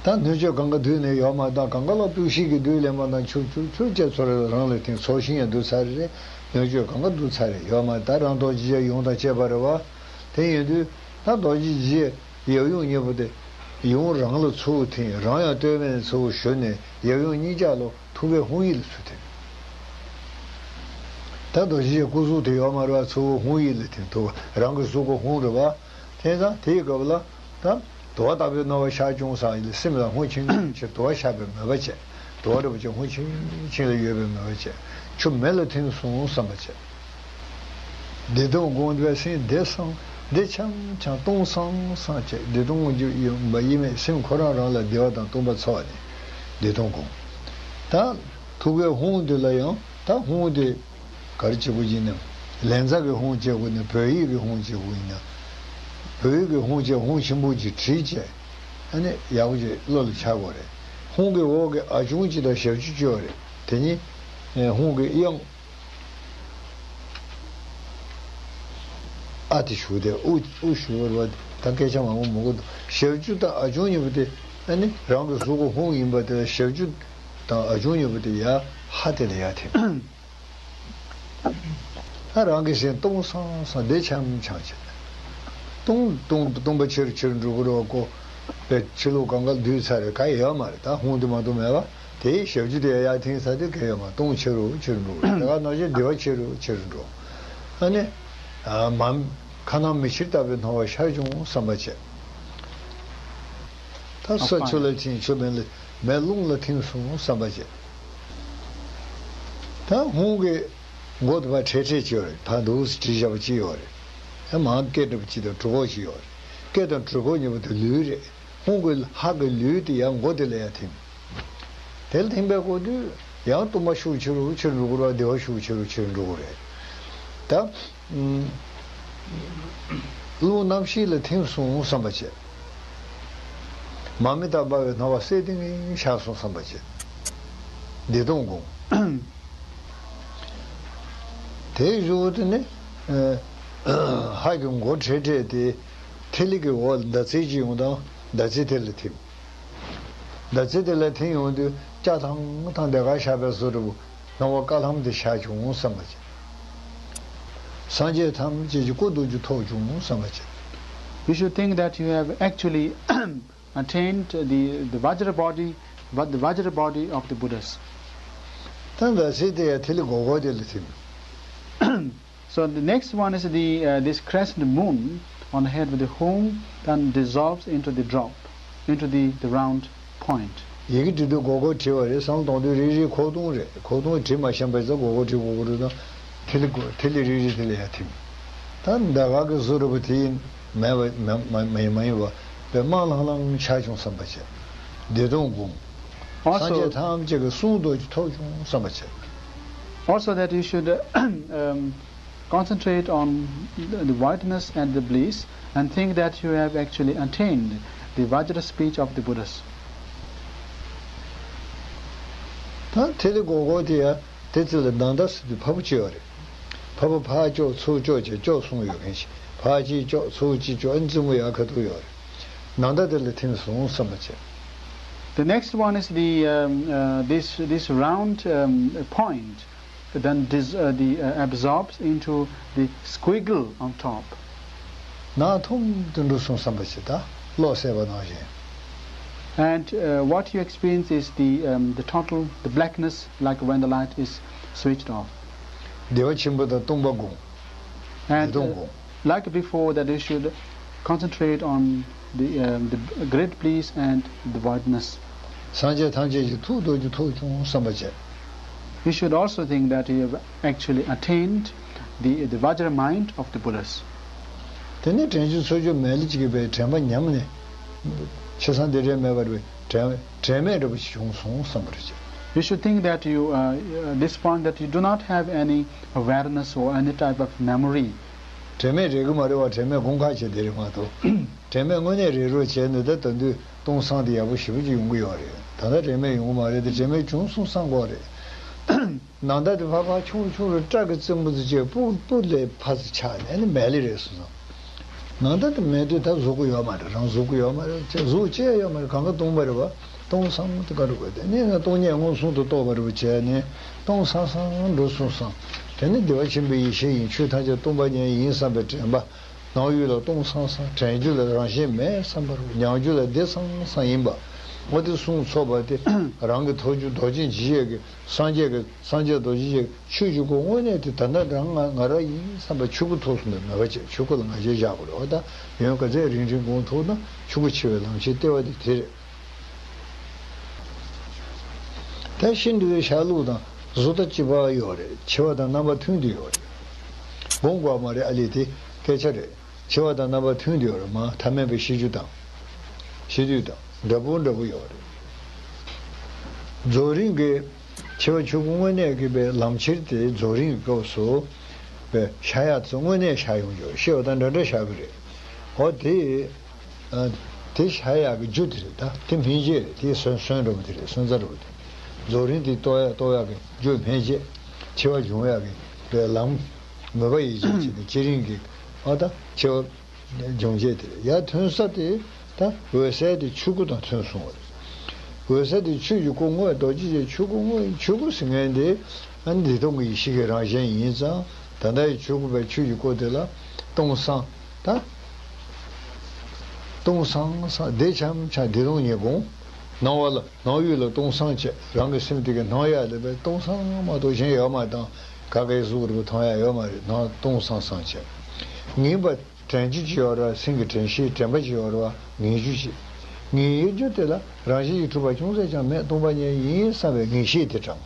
ད་སྣོད་བཅུད་གང་ག་དུས་ནས་ཡོད་མ། ད་གང་ག་ལ་སྤུ་ཤིང་གི་དུས་ལེན་པ་དང་ཆུ་ཆུ་ཆུ་བཅས་ཚོར་རང་ལས་ཐིམ། ཚོར་ཤིང་ཡང་དུས་ཚར་རེད། སྣོད་བཅུད་གང་ག་དུས་ཚར་རེད་ཡོད་མ། ད་རང་རྡོ་རྗེ་ཡང་ཡུམ་དང་བཅས་པ་རེད་བ། དེ་ཡིན་དུས་ད་རྡོ་རྗེ་རྗེ་ཡབ་ཡུམ་གཉིས་པོ་དེ་ཡུམ་རང་ལ་ཚུར་ཐིམ། རང་ཡང་སྟོད་སྨད་ཚུར་ཞོན་ནས་ཡབ་ཡུམ་གཉིས་ཆ་ལོ། ཐུགས་ཀའི་ཧཱུྃ་ཡིག་ལ་ཚུར་ཐིམ། ད་རྡོ་རྗེ་སྐུ་གཟུགས་དེ་ཡོད་མ་རེད་བ། ཚུར་ཧཱུྃ་ཡིག་ལ་ཐིམ། ཐུགས་རང་གི་གཟུགས་ཀྱི་ཧཱུྃ་རེད་བ། དེ་ཙང་དེའི་སྐབས་ལ་ད་དུ་བ་ལྟ་བུའི་སྣང་བ་ཤར་བྱུང་ས་ཡིན་ལ། སེམས་ལ་ཧཱུྃ་ཆེན་ཆེ་དུ་བ་ཤར་བའི་མོས་པ་བྱས། དུ་བ་རིན་པོ་ཆེ་ཧཱུྃ་ཆེན་ཆེན་ལ་ཡོད་པའི་མོས་པ་བྱས། ཆུ་མེ་ལ་ཐིམ་སོང་བསམ་པ་བྱས། བདེ་སྟོང་སྒོམ་པའི་སེམས་བདེ་སང་བདེ་འཆམ་འཆམ་སྟོང་སང་སང་བྱས། བདེ་སྟོང་སྒོམ་རྒྱུ་ཡིན་པ་ཡིན་མེད་སེམས་ཁོ་རང་རང་ལ་བདེ་བ་དང་སྟོང་པ་ཚོར་བ་ནི་བདེ་སྟོང་སྒོམ། ད་ཐུགས་ཀའི་ཧཱུྃ་དེ་ལ་ཡང་ད་ཧཱུྃ་དེ་ག་རེ་བྱེད་དགོས་ཡིན་ན། ལན་ཚྭ་གི་ཧཱུྃ་བྱེད་དགོས་ན། བོད་ཡིག་གི་ཧཱུྃ་བྱེད་དགོས་ཡིན་ན། བོད་ཡིག་གི་ཧཱུྃ་བྱས་ཧཱུྃ་ཆེན་པོ་ཅིག་བྲིས་བྱས། ཨ་ནི་ཡག་པོ་ཅིག་བློ་ལ་འཆར་དགོས་རེད། ཧཱུྃ་གི་འོག་གི་ཨ་ཆུང་ཅིག་དང་ཞབས་ཀྱུ་ཅིག་ཡོད་རེད། དེ་གཉིས་ཧཱུྃ་གི་དབྱངས། ཨ་དེ་ཞུགས་ཏེ་ཨུ་ཨུ་ཞུགས་པ་རེད་བ། ད་སྐད་ཆ་མང་པོ་མང་པོ་འདུག་ཞབས་ཀྱུ་དང་ཨ་ཆུང་གཉིས་པོ་དེ་ཨ་ནི་རང་གི་གཟུགས་ཀྱི་ཧཱུྃ་ཡིན་པ་དེ་ལ་ཞབས་ཀྱུ་དང་ཨ་ཆུང་གཉིས་པོ་དེ་ཡར་ཧ་དེ་ལ་ཡར་ཐིམ། ད་རང་གི་སེམས་སྟོང་སང་སང་བདེ་འཆམ་འཆམ་བྱེད། སྟོང་སྟོང་སྟོང་པ་ཆེ་རུ་ཆེ་རུ་འགྲོ་གི་རེད་བ། ཀོ་པའི་ཕྱི་ལོགས་གང་ག་བསྡུས་ཚར་རེད། ག་ཡོད་མ་རེད། ད་ཧཱུྃ་དེ་མ་གཏོགས་མེད་བ། དེའི་ཞབས་ཀྱུ་དེ་ཡར་ཐིམ་ས་དེ་ག་ཡོད་མ། སྟོང་ཆེ་རུ་ཆེ་རུ་འགྲོ་གི་རེད། ད་ག་ནང་བཞིན་བདེ་བ་ཆེ་རུ་ཆེ་རུ་འགྲོ། ཨ་ནི། མ། ཁ་ནང་མེ་ཕྱེད་ལྟ་བུའི་སྣང་བ་ཤར་བྱུང་བསམ་པ་བྱས། ད་ས་ཆུ་ལ་ཐིམ། ཆུ་མེ་ལ་མེ་རླུང་ལ་ཐིམ་སོང་བསམ་པ་བྱས། ད་ཧཱུྃ་གི་མགོ་དེ་ཕར་འཕྲེད་འཕྲེད་ཅིག་ཡོད་རེད། ཕར་འདུག་སེ་བྲིས་བཞག་པ་ཅིག་ཡོད་རེད། ཡང་མར་སྐེ་འདྲ་པོ་ཅིག་དང་གྲུ་ཁོག་ཅིག་ཡོད་རེད། སྐེ་དང་གྲུ་ཁོག་གཉིས་པོ་དེ་ལུས་རེད། ཧཱུྃ་གི་ཧ་གི་ལུས་དེ་ཡང་མགོ་དེ་ལ་ཡར་ཐིམ། དེ་ལ་ཐིམ་པའི་སྐབས་དུས་ཡང་སྟོང་པ་ཤུགས་ཆེ་རུ་ཆེ་རུ་འགྲོ་གི་རེད་བ། བདེ་བ་ཤུགས་ཆེ་རུ་ཆེ་རུ་འགྲོ་གི་རེད། ད། རླུང་རྣམ་ཤེས་ལ་ཐིམ་སོང་བསམ་པ་བྱས། མར་མེ་ལྟར་འབར་བའི་སྣང་བ་གསལ་ཏིང་ཏིང་ཤར་སོང་བསམ་པ་བྱས། བདེ་སྟོང་སྒོམ། དེའི་གཞུག་ཏུ་ནི། ཧ་གི་མགོ་འཕྲེད་འཕྲེད་དེ་ཐིག་ལེ་གི་འོག་ལ་ཟླ་ཚེས་ཅིག་ཡོང་དང་། ཟླ་ཚེས་དེ་ལ་ཐིམ། ཟླ་ཚེས་དེ་ལ་ཐིམ་ཡོང་དུས་སྐྱ་ཐང་ཐང་དེ་ག་ཤར་བའི་བཟོ་འདྲ་པོ། སྣང་བ་དཀར་ལམ་དེ་ཤར་བྱུང་བསམ་པ་བྱས། སངས་རྒྱས་ཐམས་ཅད་ཀྱི་སྐུ་མདོག་ཅིག་ཐོབ་བྱུང་བསམ་པ་བྱས། You should think that you have actually attained the, the Vajra body, Va- the Vajra body of the Buddhas. ད་ཟླ་ཚེས་དེ་ཡང་ཐིག་ལེ་སྒོར་སྒོར་དེ་ལ་ཐིམ། So the next one is the, uh, this crescent moon on the head with the home, then dissolves into the drop, into the, the round point. ཡི་གེ་འབྲི་དུས་སྒོར་སྒོར་བྲིས་པ་རེད། བསམ་བློ་གཏོང་དུས་རེ་རེ་ཁོག་སྟོང་རེད། ཁོག་སྟོང་བྲིས་མ་ཤེས་པ་ཡིན་ཙང་སྒོར་སྒོར་བྲིས་དགོས་ཀྱི་རེད། ད་ཐིག་ལེ་སྒོ་ཐིག་ལེ་རེ་རེ་དེ་ལ་ཡར་ཐིམ། ད་ཟླ་ག་གི་གཟུགས་འདྲ་པོ་དེ་ཡིན་མེད་པ་མ་མ་མ་ཡིན་པ་དཔེ་དམར་ལྷང་ལྷང་ཆགས་བྱུང་བསམ་པ་བྱས། བདེ་སྟོང་སྒོམ། Also, སངས་རྒྱས་ཐམས་ཅད་ཀྱི་གསུང་མདོག་ཅིག་ཐོབ་བྱུང་བསམ་པ་བྱས། Also that you should um, concentrate on the whiteness and the bliss and think that you have actually attained the Vajra speech of the Buddhas. ད་ཐིག་ལེ་སྒོར་སྒོར་དེ་ཡང་དེ་ཚོ་ལ་ནཱ་ད་ཟེར་དུས་ཕ་བུ་གཅིག་ཡོད་རེད། ཕ་བུ་ཕར་ཅོག་ཚུར་ཅོག་བྱས་ཅོག་གསུམ་ཡོད་མཁན་ཞིག་ཕར་གཅིག་ཅོག་ཚུར་གཅིག་ཅོག་ཨ་ནི་རྩེ་མོ་ཡར་ཁ་ཐུག་ཡོད་རེད། ནཱ་ད་དེ་ལ་ཐིམ་སོང་བསམ་པ་བྱས། The next one is the um, uh, this this round um, point then dis- uh, the uh, absorbs into the squiggle on top. ནང་ཐུམ་དུ་འགྲོ་སོང་བསམ་པ་བྱེད། ད་གློག་གསལ་བ་ནང་བཞིན། And uh, what you experience is the um, the total the blackness, like when the light is switched off. བདེ་བ་ཆེན་པོ་དང་སྟོང་པ་སྒོམ། And uh, like before that, you should concentrate on the, um, the great bliss and the voidness. སངས་རྒྱས་ཐམས་ཅད་ཀྱི་ཐུགས་རྡོ་རྗེ་ཐོབ་བྱུང་བསམ་པ་བྱས། You should also think that you have actually attained the, the Vajra mind of the Buddhas. དེ་ནས་དྲན་རྒྱུ་ཚོར་རྒྱུ་མེད་ལ་ཅིག་གི་པའི་དྲན་པ་ཉམས་ནས། ཕྱི་སང་འདི་འདྲའི་མེད་པར་བའི་དྲན་དྲན་མེད་འདྲ་པོ་ཞིག་བྱུང་སོང་བསམ་པར་བྱེད། You should think that you, uh, uh, this point, that you do not have any awareness or any type of memory. དྲན་མེད་རེད་གི་མ་རེད་བ། དྲན་མེད་དགོངས་ཁ་བྱས་དེ་རེད་མ་གཏོགས། དྲན་མེད་དངོས་གནས་རེད་རོགས་བྱས་ནས་ད་ད་དུང་སྟོང་སང་དེ་ཡག་པོ་ཞེ་པོ་ཅིག་ཡོང་གི་ཡོད་རེད། ད་ལྟ་དྲན་མེད་ཡོང་གི་མ་རེད་དེ། དྲན་མེད་བྱུང་སོང་བསམ་དགོས་རེད། ནང་ལྟར་དུ་ཕར་ཕར་ཆུང་རུ་ཆུང་རུ་སྐྲ་གི་རྩེ་མོ་ཚོ་བཅས་སྤུ་སྤུ་ལས་ཕར་ཚུར་ཆགས་ནས་ནི་མལ་ལེ་རེད་སོང་ཙང་། ནང་ལྟར་དུ་མལ་དུས་ད་གཟུགས་པོ་ཡོད་མ་རེད། རང་གཟུགས་པོ་ཡོད་མ་རེད། ཅེས་གཟུགས་ཅི་ཡང་ཡོད་མ་རེད། གང་ག་སྟོང་པ་རེད་བ། སྟོང་སང་དུ་ག་རུ་དགོས་དེ་ནས་ན་སྟོང་ཉིད་མངོན་སུམ་དུ་རྟོགས་པ་རུ་བྱས་ནས་སྟོང་སང་སང་འགྲོ་སོང་ཙང་། དེ་ནི་བདེ་བ་ཆེན་པོའི་ཡེ་ཤེས་ཡིན། ཆོས་ཐམས་ཅད་སྟོང་པ་ཉིད་ཡིན་བསམ་པའི་དྲན་པ། སྣང་ཡུལ་ལ་སྟོང་སང་སང་། དྲན་རྒྱུ་ལ་རང་བཞིན་མེད་བསམ་པ་རུ། མྱང་རྒྱུ་ལ་བདེ་སང་སང་ཡིན་པ། འོ་དེ་གསུངས་ཚོགས་པ་དེ་རང་གི་ཐུགས་རྒྱུད་རྡོ་རྗེ་འཇིགས་བྱེད་ཀྱི་སངས་རྒྱས་ཀྱི་སངས་རྒྱས་རྡོ་རྗེ་འཇིགས་ཆོས་ཀྱི་སྐུ་དངོས་གནས་དེ་ད་ལྟ་རང་ང་ང་རང་ཡིན་བསམ་པ་ཆོས་སྐུ་ཐུགས་སུ་མེད་པ་བྱས། ཆོས་སྐུ་ལ་ང་རྒྱལ་བཞག་དགོས་རེད། འོ་ད་ཡོན་ག་ཚད་རིང་རིང་གོང་ཐུག་ན་ཆོས་སྐུ་འཆི་བའི་ལམ་ཆེན་ལྟེ་བ་དེ་དེ་རེད། ད་ཤིན་ཏུ་ཤར་ལུགས་དང་གཟུགས་དང་བཅས་པ་ཡོད་རེད། འཆི་བ་དང་རྣམ་པ་མཐུན་ཏེ་ཡོད་རེད། སྒོམ་དགོས་མ་རེད། ཨ་ལས་དེ་སྐད་ཆ་རེད། འཆི་བ་དང་རྣམ་པ་མཐུན་ཏེ་ཡོད་རེད། མ་ཐ་མལ་པའི་ཤི་རྒྱུ་དང་། ཤི་དུས་དང་འདྲ་པོ་འདྲ་པོ་ཡོད་རེད། རྫོགས་རིམ་གྱི་འཆི་བ་ཆོས་སྐུ་དངོས་གནས་ཀྱི་པའི་ལམ་ཁྱེར་དེ་རྫོགས་རིམ་གྱི་སྐབས་སུ་པའི་ཤར་ཡག་ཚོ་དངོས་གནས་ཤར་ཡོང་རྒྱུ་ཤི་བ་དང་འདྲ་འདྲ་ཤར་གི་རེད། འོ་དེ། ཨ། དེ་ཤར་ཡག་གི་རྒྱུ་དེ་རེད། ད་དེ་སྨིན་བྱེད་རེད། དེ་སོན་སོན་འགྲོ་བ་དེ་རེད། སོན་རྩ་འགྲོ་བ་དེ་རེད། རྫོགས་རིམ་དེ་རྟོགས་ཡག་རྟོགས་ཡག་གི་རྒྱུ་སྨིན་བྱེད། འཆི་བ་འབྱུང་ཡག་གི་པའི་ལམ། མོས་པ་ཡིད་བྱེད་བྱེད་དེ་བསྐྱེད་རིམ་གྱི་འོ་ད་འཆི་བ་འབྱུང་བྱེད་དེ་རེད། ཡར་ཐོན་ས་དེ་ད་འོད་གསལ་དེ་ཆོས་སྐུ་དང་མཐུན་སོང་བ་རེད། འོད་གསལ་དེ་ཆོས་ཀྱི་སྐུ་དངོས་རྡོ་རྗེ་ཅན་ཆོས་སྐུ་དངོས། ཆོས་སྐུ་ཟེར་མཁན་དེ་ཨ་ནི་བདེ་སྟོང་གི་ཡེ་ཤེས་ཀྱི་རང་བཞིན་ཡིན་ཙང་། ད་ལྟ་ཡི་ཆོས་སྐུ་པའི་ཆོས་ཀྱི་སྐུ་དེ་ལ་སྟོང་སང་ད། སྟོང་སང་སང་བདེ་འཆམ་འཆམ་བདེ་སྟོང་ཉིད་དགོངས། སྣང་བ་ལ་སྣང་ཡུལ་ལ་སྟོང་སང་བྱས། རང་གི་སེམས་དེ་གི་སྣང་ཡག་ལ་པའི་སྟོང་སང་མ་གཏོགས་གཞན་ཡོད་མ་དང་། ག་གའི་གཟུགས་རུ་མཐོང་ཡག་ཡོད་མ་རེད། སྣང་སྟོང་སང་སང་བྱས། ངེས་པ་དྲན་རྒྱུ་ཅིག་ཡོད་རེད་བ། སེམས་ཀྱི་དྲན་ཤེས་དྲན་པ་ཅིག་ཡོད་རེད་བ། ངེས་རྒྱུ་ཅིག་ངེས་ཡོད་རྒྱུ་དེ་ལ་རང་བཞིན་གྱིས་གྲུབ་པ་ཅུང་ཟད་ཀྱང་མེད། སྟོང་པ་ཉིད་ཡིན་བསམ་པའི་ངེས་ཤེས་དེ་དྲངས།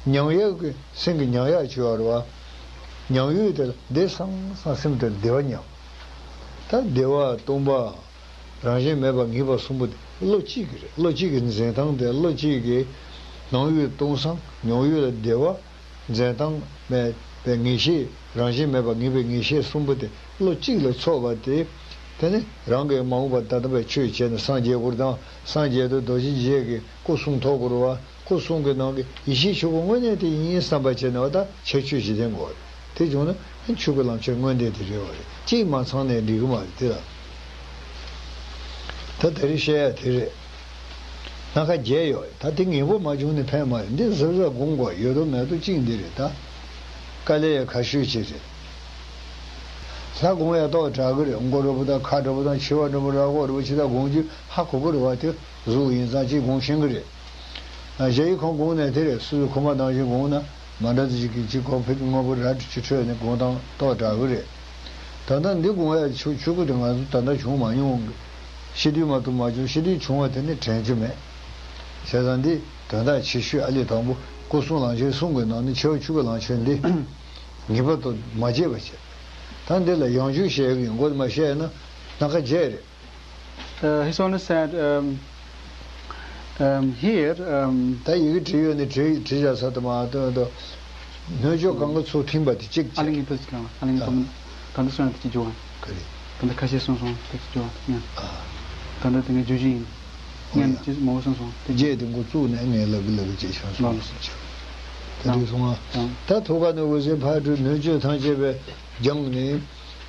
མྱང་ཡག་གི་སེམས་ཀྱི་མྱང་ཡག་ཅིག་ཡོད་རེད་བ། མྱང་ཡུལ་དེ་ལ་བདེ་སང་སང་སེམས་དེར་བདེ་བ་མྱང་། ད་བདེ་བ་སྟོང་པ། རང་བཞིན་མེད་པ་ངེས་པ་གསུམ་པོ་དེ་བློ་གཅིག་གི་རེད། བློ་གཅིག་གི་འཛིན་སྟངས་དེ། བློ་གཅིག་གི་སྣང་ཡུལ་སྟོང་སང་། མྱང་ཡུལ་ལ་བདེ་བ། འཛིན་སྟངས་མེད་པའི་ངེས་ཤེས། རང་བཞིན་མེད་པ་ངེས་པའི་ངེས་ཤེས་གསུམ་པོ་དེ་བློ་གཅིག་ལ་ཚོགས་པ་དེ། དེ་ནི་རང་གིས་མ་འོངས་པ་ད་ལྟ་བའི་ཆོས་བྱས་ནས་སངས་རྒྱས་དགོས་དང་། སངས་རྒྱས་དུས་རྡོ་རྗེ་འཇིགས་བྱེད་ཀྱི་སྐུ་གསུང་ཐོབ་དགོས་རེད་བ། སྐུ་གསུང་གི་ནང་གི་ཡེ་ཤེས་ཆོས་སྐུ་དངོས་གནས་དེ་ཡིན་བསམ་པ་བྱས་ནས་བ་ད་ཁྱད་ཆོས་བཞི་ལྡན་དགོས་རེད། དེ་བྱུང་ན་ཆོས་སྐུ་ལམ་ཁྱེར་དངོས་གནས་དེ་རེད་བ་རེད། གཅིག་མ་ཚང་ནས་འགྲིག་གི་མ་རེད་དེ་ལ། ད་དེ་རིང་བཤད་ཡ་དེ་རེད། སྣ་ཁ་བརྒྱད་ཡོད། ད་དེ་ངེས་པོ་མ་བྱུང་ནས་ཕན་མ་ཡོད། འདི་གཟབ་གཟབ་སྒོམ་དགོས། ཡོད་དོ་མེད་དོ་གཅིག་འདི་རེད་ད། དཀའ་ལས་ཡ་ཁ་ཤུས་ཅིག་རེད། ལྷ་སྒོམ་ཡ་ཏོག་དྲག་གི་རེད། མགོ་འདྲ་པོ་དང་ཁ་འདྲ་པོ་དང་མཆེ་བ་འདྲ་པོ་ར་མགོ་འདྲ་པོ་ཅི་ད་སྒོམ་རྒྱུ་ཧ་གོ་གི་རེད་བ། དེ་གཟུགས་ཡིན་ཙང་ཅིག་སྒོམ་ཤེས་གི་རེད། གཞལ་ཡས་ཁང་སྒོམ་ནས་དེ་རེད། སོ་སོའི་ཁོག་པ་ནང་བཞིན་སྒོམ་ན་མ་འདྲ་ཅིག་གི་ཅིག་གོ་ཕིག་དངོས་པོ་ར་ཅིག་འཕྲོད་ནས་སྒོམ་སྟངས་ཏོག་དྲག་གི་རེད། ད་ལྟ་འདི་སྒོམ་ཡ་ཆོས་ཆོས་སྐུ་དེ་ང་ཚོ་ད་ལྟ་བྱུང་མ་མྱོང་གི། ཤི་དུས་མ་གཏོགས་མ་བྱུང་། ཤི་དུས་བྱུང་བ་དེ་ནི་དྲན་རྒྱུ་མེད། བྱས་ཙང་འདི་དོན་དག་ཆེ་ཤོས་ཨ་ལས་དང་པོ་སྐུ་གསུང་ལམ་ཁྱེར་གསུམ་གྱི་ནང་ནས་ཆེ་བ་ཆོས་སྐུ་ལམ་ཁྱེར་འདི་ངེས་པར་དུ་མ་བརྗེད་པ་བྱེད། ད་འདི་ལ་ཡང་བསྐྱར་བཤད་གི་ཡོད། མགོ་དེ་མ་བཤད་ན་སྣ་ཁ་བརྒྱད་རེད། Uh, His Holiness said, um, um, here, um, ད་ཡི་གེ་བྲིས་ཡོད་ནི་བྲིས་བྲིས་བཞག་ས་དུ་མ་དོན་དུ། སྣོད་བཅུད་གང་གི་ཚུལ་ཐིམ་པ་དེ་གཅིག་ཨ་ལི་བྱས། ངེས་པར་གཅིག་རང་། ཨ་ལི་ངེས་པར་ད་ལྟ་སོང་ཡང་དེ་གཅིག་འཇོག་ཨ། ག་རེ། ད་ལྟ་ཁ་ཤས་གསུངས་སོང་། དེ་གཅིག་འཇོག་ཨ། ད་ལྟ་དེ་ངས་བརྗོད་རྒྱུ་ཡིན། ཨོ་ཡ། ངས་ཅི་མང་པོ་གསུངས་སོང་། དེ་རྗེས་དེ་འགོ་བཙུགས་ནས་ངས་ལབ་གི་ལབ་གི་ཅེས་བྱུང་སོང་། ལགས་སོ། ད་དེ་སོང་ང་། ད་ཐུགས་ཀ་ནས་འོད་ཟེར་ཕར་འཕྲོས། སྣོད་བཅུད་ཐམས་ཅད་པའི་སྦྱངས་ནས།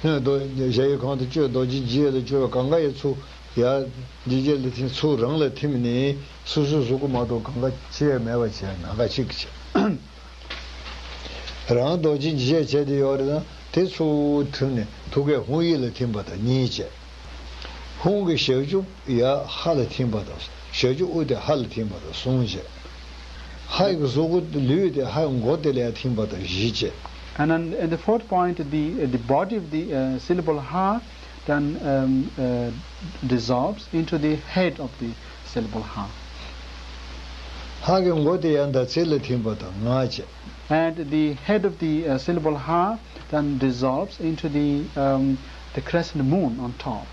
སྣོད་རྡོ་གཞལ་ཡས་ཁང་དུ་བཅུག་རྡོ་རྗེ་འཇིགས་ལ་བཅུག་པ་གང་ག་ཡི་ཚུལ་ཡར་འཇིགས་བྱེད་ལ་ཐིམ། ཚུལ་རང་ལ་ཐིམ་ནས་སོ་སོའི་གཟུགས་སྐུ་མ་གཏོགས་གང་ག་ཅི་ཡང་མེད་པ་བྱས། སྣ་ཁ་གཅིག་བྱས། རང་རྡོ་རྗེ་འཇིགས་བྱེད་བྱས་ཏེ་ཡོད་རེད་ན་དེ་ཚུར་ཐིམ་ནས་ཐུགས་ཀའི་ཧཱུྃ་ཡིག་ལ་ཐིམ་པ་དང་གཉིས་བྱས། ཧཱུྃ་གི་ཞབས་ཀྱུ་ཡར་ཧ་ལ་ཐིམ་པ་དང་ཞབས་ཀྱུ་དབུས་དེ་ཧ་ལ་ཐིམ་པ་དང་གསུམ་བྱས། ཧ་ཡི་གཟུགས་སྐུ་ལུས་དེ་ཧ་ཡི་མགོ་དེ་ལ་ཡར་ཐིམ་པ་དང་བཞི་བྱས། And then, and the fourth point, the, the body of the, uh, syllable ha then, um, uh, dissolves into the head of the syllable ha. ཧ་གི་མགོ་དེ་ཡར་ཟླ་ཚེས་ལ་ཐིམ་པ་དང་ལྔ་བྱས། And the head of the, uh, syllable ha then dissolves into the, um, the crescent moon on top.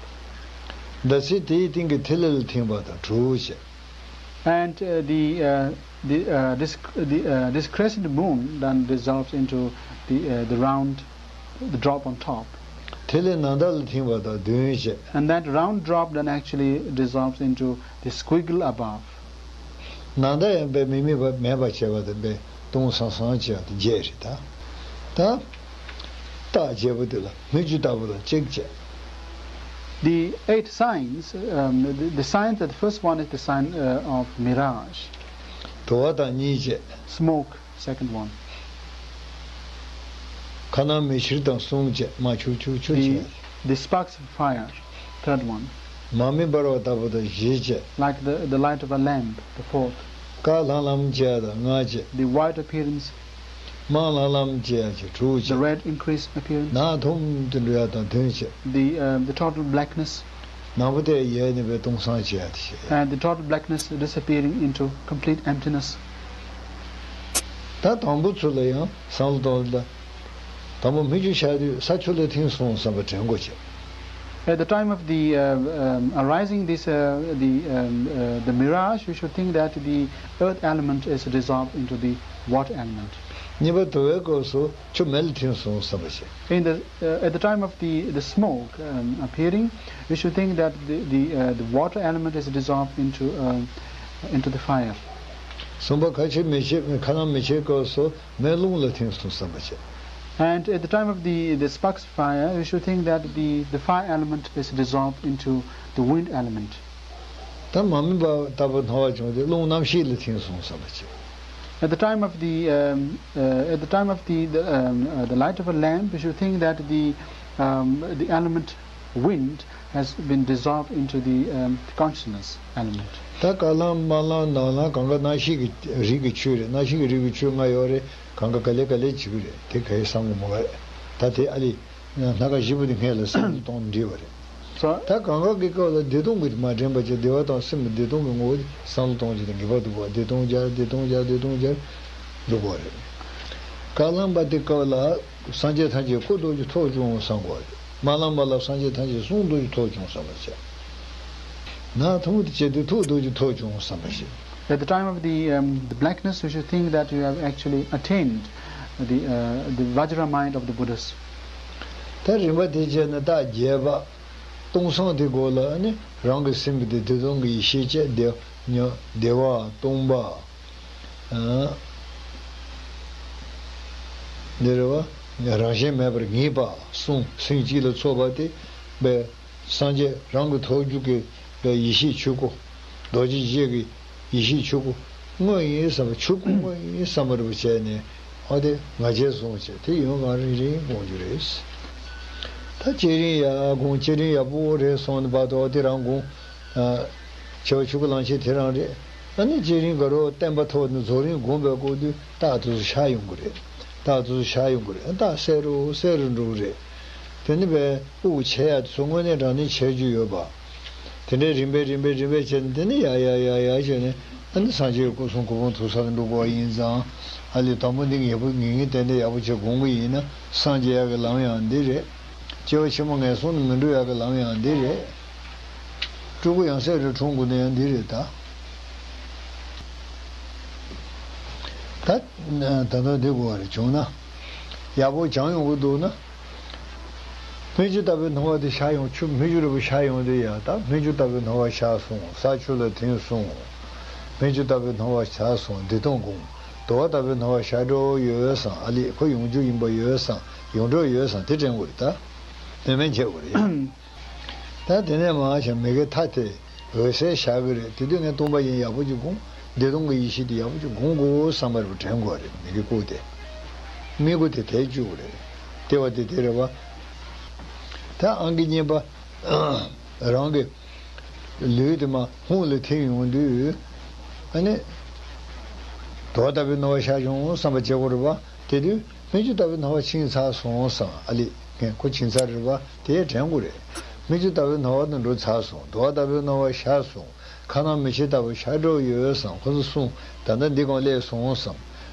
ཟླ་ཚེས་དེའི་སྟེང་གི་ཐིག་ལེ་ལ་ཐིམ་པ་དང་དྲུག་བྱས། And uh, the, uh, the, uh, this, the, uh, this crescent moon then dissolves into the, uh, the round, the drop on top. ཐིག་ལེ་ནམ་ཟླ་ལ་ཐིམ་པ་དང་བདུན་བྱས། And that round drop then actually dissolves into the squiggle above. ནམ་ཟླ་ཡང་དཔེ་མི་དམིགས་པ་མེད་པར་བྱས་པ་དང་དཔེ་སྟོང་སང་སང་བྱས་པ་དང་བརྒྱད་རེད་ད། ད། རྟགས་བརྒྱད་པོ་དེ་ལ་སྨིག་རྒྱུ་ལྟ་བུ་དང་གཅིག་བྱས། The eight signs, um, the, the signs that the first one is the sign uh, of mirage. དུ་བ་དང་གཉིས་བྱས། Smoke, second one. ཁ་ནང་མེ་ཕྱེ་དང་གསུམ་བྱས། མ་ཆུ་ཆུ་ཆུ་བྱས། The, the sparks of fire, third one. མར་མེ་འབར་བ་ལྟ་བུ་དང་བཞི་བྱས། Like the, the light of a lamp, the fourth. དཀར་ལྷང་ལྷང་བྱས་དང་ལྔ་བྱས། The white appearance. དམར་ལམ་ལམ་བྱེད་ཡ་བྱེད་དྲུག་བྱེད། The red increase appearance. ནག་ཐུམ་དུ་འགྲོ་ཡ་དང་བདུན་བྱེད། The, uh, the total blackness. ནག་པོ་དེ་ཡལ་ནས་པའི་སྟོང་སང་བྱེད་ཡ་དེ་བྱེད། And the total blackness disappearing into complete emptiness. ད་དང་པོ་ཚུར་ལ་ཡང་བསམ་བློ་གཏོང་ལ། དང་པོ་སྨིག་རྒྱུ་ཤར་དུས་ས་ཆུ་ལ་ཐིམ་སོང་བསམ་པ་དྲན་དགོས་བྱེད། At the time of the uh, um, arising this, uh, the, um, uh, the mirage, we should think that the earth element is dissolved into the water element. གཉིས་པ་དུ་བའི་སྐབས་སུ་ཆུ་མེ་ལ་ཐིམ་སོང་བསམ་པ་བྱེད། In the, uh, at the time of the, the smoke um, appearing, we should think that the, the, uh, the water element is dissolved into, um, into the fire. གསུམ་པ་ཁ་ཕྱེ་མེ་ཕྱེ་ཁ་ནང་མེ་ཕྱེ་སྐབས་སུ་མེ་རླུང་ལ་ཐིམ་སོང་བསམ་པ་བྱེད། And at the time of the, the sparks fire, you should think that the, the fire element is dissolved into the wind element. ད་མར་མེ་འབར་ལྟ་བུ་སྣང་བ་བྱུང་སྟེ་རླུང་རྣམ་ཤེས་ལ་ཐིམ་སོང་བསམ་པ་བྱེད། At the time of the, um, uh, at the time of the, the, um, uh, the light of a lamp, you should think that the, um, the element wind has been dissolved into the, um, the consciousness element. ད་དཀར་ལམ་དམར་ལམ་ནག་ལམ་གང་ག་རྣམ་ཤེས་ཀྱི་རིགས་ཀྱི་ཆོས་རེད། རྣམ་ཤེས་ཀྱི་རིགས་ཀྱི་ཆོས་ལྔ་ཡོད་རེད། གང་ག་ག་ལེ་ག་ལེ་བྱེད་ཀྱི་རེད། དེ་ག་ཡེ་བསམ་གྱི་མ་རེད། ད་དེ་ཨ་ལི། སྣ་ཁ་བཞི་པོ་དེ་སྔས་ལ་བསམ་བློ་གཏོང་འདྲི་བ་རེད། So, ད་གང་ག་གི་སྐབས་ལ་བདེ་སྟོང་གི་མ་དྲན་པ་བྱས་བདེ་བ་དང་སེམས་བདེ་སྟོང་གི་ངོ་བོ་བསམ་བློ་གཏོང་རྒྱུ་དང་ངེས་པར་དུ་དགོས། བདེ་སྟོང་སྦྱར་བདེ་སྟོང་སྦྱར་བདེ་སྟོང་སྦྱར་འགྲོ་དགོས་རེད། དཀར་ལམ་པ་དེ་སྐབས་ལ་སངས་རྒྱས་ཐམས་ཅད་སྐུ་རྡོ་རྗེ་ཐོག་བྱུང་བསམ་དགོས་རེད། དམར་ལམ་པ་ལ་སངས་རྒྱས་ཐམས་ཅད་གསུང་རྡོ་རྗེ་ཐོག་བྱུང་བསམ་པ་བྱས། ནག་ཐུམ་དུ་བྱས་དུས་ཐུགས་རྡོ་རྗེ་ཐོག་བྱུང་བསམ་པ་བྱས། At the time of the, um, the blackness, you should think that you have actually attained the, uh, the Vajra mind of the Buddhas. ད་རིམ་པ་དེ་བྱས་ན་རྟགས་བརྒྱད་པ། སྟོང་སང་དེ་སྒོ་ལ་ནི་རང་གི་སེམས་དེ་བདེ་སྟོང་གི་ཡེ་ཤེས་བཅས་བདེ་ཉོ་བདེ་བ་སྟོང་པ། ཨ། འདི་རེད་བ། རང་བཞིན་མེད་པར་ངེས་པ་གསུང་སེམས་གཅིག་ལ་ཚོགས་པ་དེ་བས། སངས་རྒྱས་རང་གི་ཐོག་རྒྱུད་ཀྱི་ཡེ་ཤེས་ཆོས་སྐུ། རྡོ་རྗེ་འཆང་གི་ཡེ་ཤེས་ཆོས་སྐུ་དངོས་ཡིན་བསམ་པ་ཆོས་སྐུ་དངོས་ཡིན་བསམ་པ་རེ་བ་བྱས་ནས་ཨ་དེ་ང་རྒྱལ་བཟུང་བྱས་དེ་ཡོན་གང་རིང་རིང་སྒོམ་རྒྱུ་རེད། ད་བསྐྱེད་རིམ་ཡག་སྒོམ་བསྐྱེད་རིམ་ཡག་པོ་རེད་སོང་ནས་བར་དུ་ཨ་དེ་རང་སྒོམ། ཆེ་བ་ཆོས་སྐུ་ལམ་ཆེན་དེ་རང་རེད། ཨ་ནི་བསྐྱེད་རིམ་ག་རོ་བརྟན་པ་ཐོག་ནས་རྫོགས་རིམ་སྒོམ་པའི་སྐོར་དུས་རྟགས་དེ་ཚོ་ཤར་ཡོང་གི་རེད། རྟགས་དེ་ཚོ་ཤར་ཡོང་གི་རེད། རྟགས་གསལ་རུ་གསལ་རུ་འགྲོ་གི་རེད། དེ་ནི་བས་དབུགས་ཆད་ཡ་དེ་ཚོ་དངོས་གནས་དྲང་གནས་ཆད་རྒྱུ་ཡོད་པ། དེ་འདྲའི་རིམ་པས་རིམ་པས་རིམ་པས་བྱས་ནས་དེ་ནི་ཡར་ཡར་ཡར་ཡར་བྱས་ནས་ཨ་ནི་སངས་རྒྱས་ཀྱི་སྐུ་གསུང་ཐུགས་དཔོན་ཐུགས་གསལ་འགྲུབ་པ་ཡིན་ཙང་། ཨ་ལས་དང་པོ་འདི་ངེས་པོ་ངེས་ངེས་གཏན་གཏན་ཡག་པོ་བྱས་སྒོམ་གི་ཡིན་ན་སངས་རྒྱས་ཡག་གི་ལམ་ཡང་འདི་རེད། སྐྱེ་བ་ཕྱི་མ་ངན་སོང་ནས་མི་འགྲོ་ཡག་གི་ལམ་ཡང་འདི་རེད། སྤྲུལ་སྐུ་ཡང་སྲས་རེ་འཁྲུངས་དགོས་ན་ཡང་འདི་རེད་ད། ད་ད་ལྟ་འདི་དགོས་པ་རེད་བྱུང་ན། ཡག་པོ་སྦྱང་ཡོང་གི་འདུག་ན། སྨིག་རྒྱུ་ལྟ་བུའི་སྣང་བ་དེ་ཤར་ཡོང་ཆུ་སྨིག་རྒྱུ་རེ་བ་ཤར་ཡོང་དུས་ཡ་ད་སྨིག་རྒྱུ་ལྟ་བུའི་སྣང་བ་ཤར་སོང་ས་ཆུ་ལ་ཐིམ་སོང་། སྨིག་རྒྱུ་ལྟ་བུའི་སྣང་བ་ཤར་སོང་བདེ་སྟོང་སྒོམ། དུ་བ་ལྟ་བུའི་སྣང་བ་ཤར་འགྲོ་ཡོད་བསམ་ཨ་ལས་ཁོ་ཡོང་རྒྱུ་ཡིན་པ་ཡོད་བསམ་ཡོང་འགྲོ་ཡོད་བསམ་དེ་དྲན་དགོས་རེད་ད། དོན་མེད་འཆད་དགོས་རེད། ད་དེ་ནས་མར་བྱས་མི་དགེ་མཐའ་དེ་འོད་གསལ་ཤར་གི་རེད། དེ་དུས་ངས་སྟོང་པ་ཉིད་ཡག་པོ་ཅིག་སྒོམ། བདེ་སྟོང་གི་ཡེ་ཤེས་དེ་ཡག་པོ་ཅིག་སྒོམ་དགོས་བསམ་པ་རེ་དྲན་དགོས་རེད། མི་དགེ་བཀུག་སྟེ། མི་དགུ་དེ་དལ་བཅུག་རེད། དེ་བ་དེ་དེ་རེད་བ། ད་ཨང་ཀི་གཉིས་པ། རང་གི་ལུས་དེ་མར་ཧཱུྃ་ལ་ཐིམ་ཡོང་དུས། ཨ་ནི། དུ་བ་ལྟ་བུའི་སྣང་བ་ཤར་བྱུང་བསམ་པ་བྱེད་དགོས་རེད་བ། དེ་དུས། སྨིག་རྒྱུ་ལྟ་བུའི་སྣང་བ་ཕྱིན་ཚར་སོང་བསམ་ཨ་ལས་ངས་ཁོ་ཕྱིན་ཚར་རེད་པ་དེ་དྲན་དགོས་རེད། སྨིག་རྒྱུ་ལྟ་བུའི་སྣང་བ་དེ་འགྲོ་ཚར་སོང་དུ་བ་ལྟ་བུའི་སྣང་བ་ཤར་སོང་ཁ་ནང་མེ་ཕྱེ་ལྟ་བུ་ཤར་འགྲོ་ཡོད་བསམ་ཁོ་ཚོ་གསུངས་ད་ལྟ་འདི་གང་སླེབས་སོང་བསམ།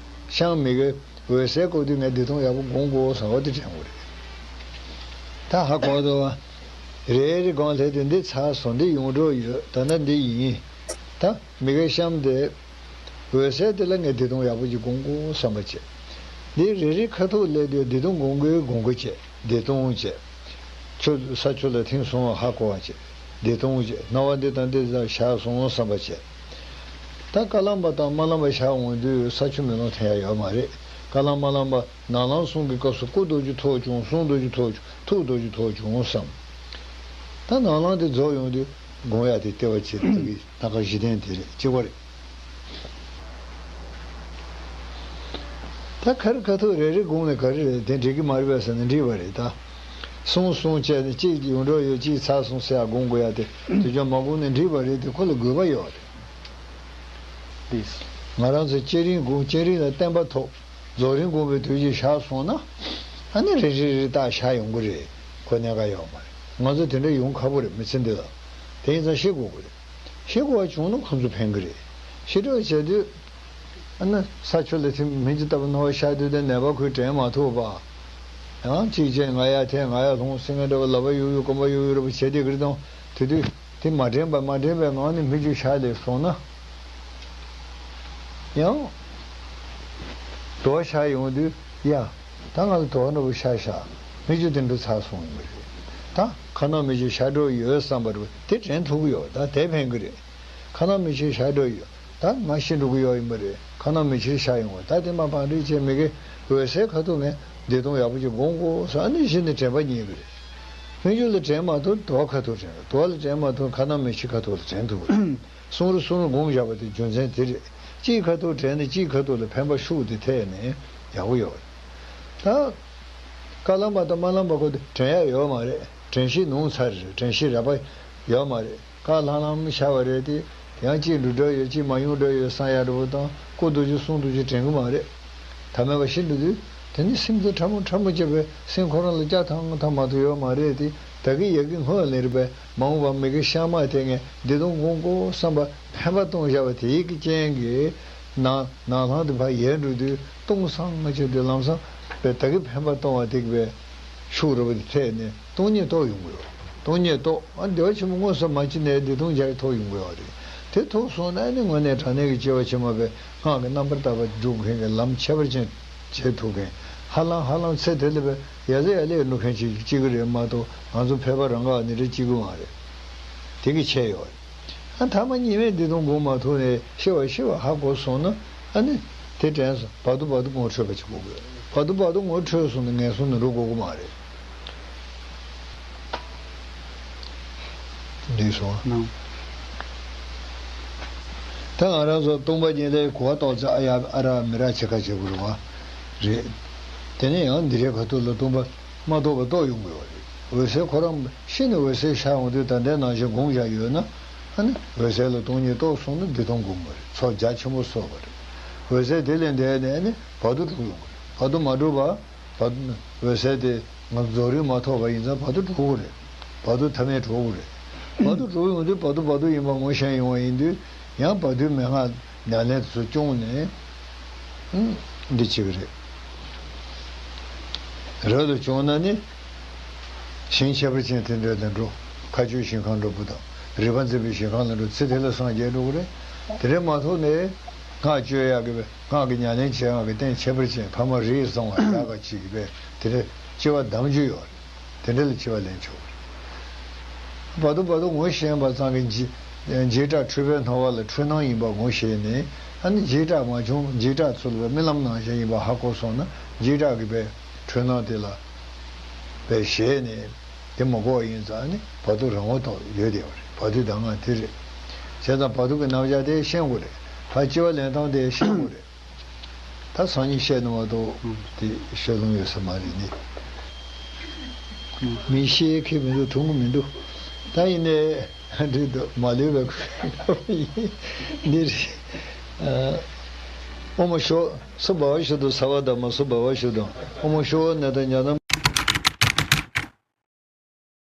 ཤང་མི་དགེ་འོད་གསལ་སྐབས་དུས་ངས་བདེ་སྟོང་ཡག་པོ་སྒོམ་དགོས་བསམ་འོ་དེ་དྲན་དགོས་རེད། ད་ཧ་གོ་འདུག་བ། རེ་རེ་སྒང་ལྷས་དེ་འདི་ཚར་སོང་། འདི་ཡོང་འགྲོ་ཡོད། ད་ནི་འདི་ཡིན། ད་མི་གའི་གཤམ་དེ། འོད་གསལ་དེ་ལ་ངས་བདེ་སྟོང་ཡག་པོ་ཅིག་སྒོམ་དགོས་བསམ་པ་བྱས། འདི་རེ་རེ་ཁ་ཐུག་སླེབས་དུས་བདེ་སྟོང་སྒོམ་དགོས་སྒོམ་དགོས་བྱས། བདེ་སྟོང་བྱས། ཆུ་ས་ཆུ་ལ་ཐིམ་སོང་བ་ཧ་གོ་བ་བྱས། བདེ་སྟོང་བྱས། སྣང་བ་འདི་དང་འདི་ལ་ཤར་སོང་བསམ་པ་བྱས། ད་བཀའ་གླང་པ་དང་མ་གླང་པ་ཤར་འོང་དུས་ས་ཆུ་མེ་ལོང་ཐོན་ཡ་ཡོད་མ་རེད། བཀའ་གླང་མ་གླང་པ་ནང་ལམ་གསུམ་གྱི་སྐབས་སུ་སྐུ་རྡོ་རྗེ་ཐོག་བྱུང་། གསུང་རྡོ་རྗེ་ཐོག་བྱུང་། ཐུགས་རྡོ་རྗེ་ཐོག་བྱུང་བསམ། ད་ནང་ལམ་དེ་རྫོགས་ཡོང་དུས་སྒོམ་ཡ་དེ་ལྟེ་བ་བྱེད་ཐུབ་ཀྱི་སྣ་ཁ་བཞི་ལྡན་དེ་རེད། གཅིག་པ་རེད། ད་ག་རེ་ཁ་ཐུག་རེ་རེ་སྒོམ་ནས་ག་རེ་རེད། དེ་འགྲིག་གི་མ་རེད་པས་ཟེར་ན་འགྲིག་པ་རེད། ད་གསུང་གསུང་བྱས་ནས་གཅིག་ཡོང་འགྲོ་ཡོད། གཅིག་ཚར་སོང་ཟེར་ཡ་སྒོམ་དགོས་ཡ་དེ་དུས་ཀྱང་མ་སྒོམ་ནས་འགྲིག་པ་རེད་དེ་ཁོ་ལ་དགོས་པ་ཡོད་རེད། ང་རང་ཚོ་བསྐྱེད་རིམ་སྒོམ། བསྐྱེད་རིམ་ལ་བརྟན་པ་ཐོབ། རྫོགས་རིམ་སྒོམ་པའི་དུས་ཀྱི་ཞག་སོང་ན། ཨ་ནི་རེ་རེ་རེ་རྟགས་ཤར་ཡོང་གི་རེད། ཁོ་གནད་འགག་ཡོད་མ་རེད། ང་ཚོ་དེ་འདྲ་ཡོང་ཁག་པོ་རེད། མི་ཚེ་འདི་ལ། དེ་ཡིན་ཙང་ཤེས་དགོས་ཀྱི་རེད། ཤེས་དགོས་པ་བྱུང་ན་ཁོང་ཚོ་ཕན་གི་རེད། ཤེས་འདོད་བྱས་དུས། ཨ་ནི་ས་ཆུ་ལ་ཐིམ། མི་ཚེ་ལྟ་བུ་སྣང་བ་ཤར་དུས་དེ་ནད་པ་ཁོས་དྲན་མ་ཐུབ་པ། ཡང་གཅིག་བྱས་ང་ཡ་འཐེན། ང་ཡ་ལྷུང་ཟེར་མཁན་འདྲ་བ། ལག་པ་གཡུག་གཡུག་རྐང་པ་གཡུག་གཡུག་རེ་བ་བྱས་དེ་གི་རེད་དང་དེ་དུས། དེ་མ་དྲན་པ་མ་དྲན་པའི་ངང་ནས་མིག་ཆུ་ཤར་སླེབས་སོང་ན། ཡང་དུ་བ་ཤར་ཡོང་དུས་ཡ། ད་ང་ལ་དུ་བ་འདྲ་པོ་ཤར་ཤག་མིག་ཆུ་དེ་འདྲ་ཚར་སོང་ཡོད་རེད། ད་ཁ་ནང་མིག་ཆུ་ཤར་འགྲོ་ཡོད་བསམ་པ་རེད་པ། དེ་དྲན་ཐུབ་ཀྱི་ཡོད། ད་དེ་ཕན་གྱི་རེད། ཁ་ནང་མིག་ཆུ་ཤར་འགྲོ་ཡོད། ད་ང་ཤི་འགྲོ་གི་ཡོད་ཡིན་པ་རེད། ཁ་ནང་མིག་ཆུ་ཤར་ཡོང་བ། ད་དེ་མ་བང་སྒྲིག་བྱས་མི་དགེ་འོད་གསལ་ཁ་ཐུག་ནས་བདེ་སྟོང་ཡག་པོ་ཅིག་སྒོམ་དགོས་ཟེར། ཨ་ནི་གཞི་ནས་དྲན་པ་རྙེད་གི་རེད། མིག་ཆུ་ལ་དྲན་མ་ཐུབ་དུ་བ་ཁ་ཐུག་དྲན། དུ་བ་ལ་དྲན་མ་ཐུབ་ཁ་ནང་མིག་ཆུ་ཁ་ཐུག་ལ་དྲན་ཐུབ་གི་རེད། གསུང་རུ་གསུང་རུ་སྒོམ་བཞག་པ་དེ་རྒྱུ་མཚན་དེ་རེད། གཅིག་ཁ་ཐུག་དྲན་ནས་གཅིག་ཁ་ཐུག་ལ་ཕན་པ་ཤུགས་དེ་ཐེབས་ནས་ཡག་པོ་ཡོད་རེད། ད་བཀའ་གླང་པ་དང་མ་གླང་པ་ཁོ་དེ་དྲན་ཡ་ཡོད་མ་རེད། དྲན་ཤེས་ནུབ་ཚར་རེད། དྲན་ཤེས་རགས་པ་ཡོད་མ་རེད། བཀའ་ལྷང་ལྷང་ཤར་བ་རེད་དེ། ཡང་གཅིག་འགྲོ་འགྲོ་ཡོད། གཅིག་མ་ཡོང་འགྲོ་ཡོད་བསམ་ཡ་འདྲ་པོ་དང་། སྐུ་རྡོ་རྗེ་གསུང་རྡོ་རྗེ་དྲན་གི་མ་རེད། ཐ་མལ་པ་ཤི་འགྲོ་དུས་དེ་ནི་སེམས་ཚོར་ཕྲ་མོ་ཕྲ་མོ་བྱས་པའི་སེམས་ཁོ་རང་ལ་སྐྱ་ཐང་ཐང་མ་གཏོགས་ཡོད་མ་རེད་དེ། ད་གི་ཡ་གི་སྔོན་ལ་རེད་པས། མ་འོངས་པ་མི་དགེ་ཤར་མ་དེ་ངས་བདེ་སྟོང་སྒོམ་དགོས་བསམ་པ་ཕན་པ་གཏོང་བཞག་པ་དེའི་གི་རྐྱེན་གྱིས་ནང་ནང་ལྷང་དེ་ཕར་ཡལ་འགྲོ་དུས་སྟོང་སང་ང་ཆེ་དུས་ལམ་སང་པའི་ད་གི་ཕན་པ་གཏོང་བ་དེ་གི་པའི་ཤུགས་རུ་བ་དེ་ཐེབས་ནས་སྟོང་ཉིད་རྟོགས་ཡོང་གི་ཡོད། སྟོང་ཉིད་རྟོགས། ཨ་བདེ་བ་ཆེན་པོ་མངོན་སུམ་མ་མཆིས་ནས་བདེ་སྟོང་རྒྱ་ཡིས་ཐོབ་ཡོང་གི་ཡོད་རེད། དེ་ཐོབ་སོང་ན་ནི་དངོས་གནས་དྲང་གནས་ཀྱི་སྐྱེ་བ་ཕྱི་མ་པའི་སྔགས་ཀྱི་རྣམ་པར་དག་པ་སྒྲུབ་མཁན་གྱི་ལམ་ཁྱད་པར་ཅན་བྱེད་ཐུབ་མཁན། ཧ་ལམ་ཧ་ལམ་ཚེ་དེ་ལ་པའི་ཡ་ཟེ་ཡ་ལེ་འགྲོ་མཁན་ཅིག་གཅིག་གི་རེད་མ་གཏོགས་ང་ཚོ་ཕལ་པ་རང་ག་ནི་རེ་གཅིག་གི་མ་རེད། དེ་གི་ཆད་ཡོད་རེད། ཨ་ཐ་མ་གཉིས་མེད་བདེ་སྟོང་སྒོམ་མ་ཐུབ་ནས་ཤི་བ་ཤི་བ་ཧ་གོ་སོང་ན། ཨ་ནི་དེ་དྲན་སོང་། བར་དུ་བར་དུ་ངོ་འཕྲོད་པ་ཅིག་དགོས་དགོས། བར་དུ་བར་དུ་ངོ་འཕྲོད་སོང་ན་ངན་སོང་ནས་འགྲོ་དགོས་ཀྱི་མ་རེད། འདུས་སོང་། ནང་། ད་ང་རང་ཚོ་སྟོང་པ་ཉིད་ལས་གོ་བ་རྟོགས་ཚེ་ཨ་ཡ་ཨ་ར་མི་ར་ཆེ་ཁ་བྱེད་དགོས་རེད་བ། རེད། དེ་ནས་ཡང་འདི་རེད་ཁ་ཐུག་ལ་སྟོང་པ་མ་རྟོགས་པ་རྟོགས་ཡོང་དགོས་པ་རེད། འོད་གསལ་ཁོ་རང་ཤི་ནས་འོད་གསལ་ཤར་འོང་དུས་ད་ལྟའི་ནང་བཞིན་སྒོམ་བཞག་ཡོད་ན། ཨ་ནི་འོད་གསལ་ལ་སྟོང་ཉིད་རྟོགས་སོང་ན་བདེ་སྟོང་སྒོམ་པ་རེད། ཚོགས་རྒྱ་ཆེན་པོ་གསོག་པ་རེད། འོད་གསལ་དེ་ལས་འདས་ནས་ཨ་ནི་བར་དུ་འགྲོ་ཡོང་གི་རེད། བར་དུ་མ་འགྲོ་བར། བར་དུ་འོད་གསལ་དེ་ང་རྫོགས་རིམ་མ་ཐོབ་པ་ཡིན་ཙང་བར་དུ་འགྲོ་གི་རེད། བར་དུ་ཐ་མལ་འགྲོ་གི་རེད། བར་དུ་འགྲོ་ཡོང་དུས་བར་དུ་བར་དུ་ཡིན་པ་ངོ་ཤེས་ཡོང་བ་ཡིན་དུས། ཡང་བར་དུའི་མན་ངག་ཉམས་ལེན་དེ་ཚོ་སྐྱོང་ནས། ཨང་། འདི་བྱེད་ཀྱི་རེད། རབ་ཏུ་བྱུང་ན་ནི། ཞིང་ཁྱད་པར་ཅན་དེ་འདྲ་ལ་འགྲོ། མཁའ་སྤྱོད་ཞིང་ཁམས་འགྲོ་བུ་དང་རིག་པ་འཛིན་པའི་ཞིང་ཁམས་ལ་འགྲོ། ཚེ་དེ་ལ་སངས་རྒྱས་འགྲོ་གི་རེད། དེ་འདྲ་མ་ཐུབ་ནས་སྔགས་བཅོས་ཡག་གི་སྔགས་ཀྱི་ཉམས་ལེན་བྱེད་ཡག་གི་རྟེན་ཁྱད་པར་ཅན་ཕ་མ་རིགས་བཟང་བ་ཡག་ག་ཅིག་གི་བས་དེ་འདྲ་སྐྱེ་བ་བདག་འཇུག་ཡོད་རེད། དེ་འདྲ་ལ་སྐྱེ་བ་ལེན་ཆོག་གི་རེད། བར་དུ་བར་དུ་ངོ་ཤེས་པ་ཙམ་གྱིས་འཇིགས་འཇིགས་སྐྲག་འཁྲུལ་པའི་སྣང་བ་ལ་འཁྲུལ་སྣང་ཡིན་པ་ངོ་ཤེས་ནས། ཨ་ནི་འཇིགས་སྐྲག་མ་བྱུང་། འཇིགས་སྐྲག་ཚུར་ལ་རྨི་ལམ་ནང་བཞིན་ཡིན་པ་ཧ་གོ་སོང་ན་འཇིགས་སྐྲག་གི་པའི་འཁྲུལ་སྣང་དེ་ལ་པའི་ཞེད་ནས་དེ་མ་གོ་བ་ཡིན་ཙང་ནི་བར་དུ་རང་ངོ་ཐོག་ཡོད་བསྡད་པ་རེད། བར་དུ་གདམས་ངག་དེ་རེད། བྱས་ཙང་བར་དུ་གི་རྣམ་གཞག་དེ་ཤེས་དགོས་རེད། ཕར་སྐྱེ་བ་ལེན་སྟངས་དེ་ཤེས་དགོས་རེད། ད་སང་ཉིན་བཤད་ནི་མ་གཏོགས་དེ་བཤད་ལོང་ཡོད་ས་མ་རེད་ནི། མི་ཤེས་མཁན་མི་འདུག་མཐོང་གི་མི་འདུག་ད་ཡིན་ནའི་འགྲིག་འདུག་མ་ལུས་པའི་འདི་རེད། ཨ། ཨོཾ་ཤོ། སྭ་བྷཱ་ཝ་ཤུདྡྷ་སརྦ་དྷརྨ་སྭ་བྷཱ་ཝ་ཤུདྡྷཾ། ཨོཾ་ཤོ་ནཱ་ད་ཉ་ནམ།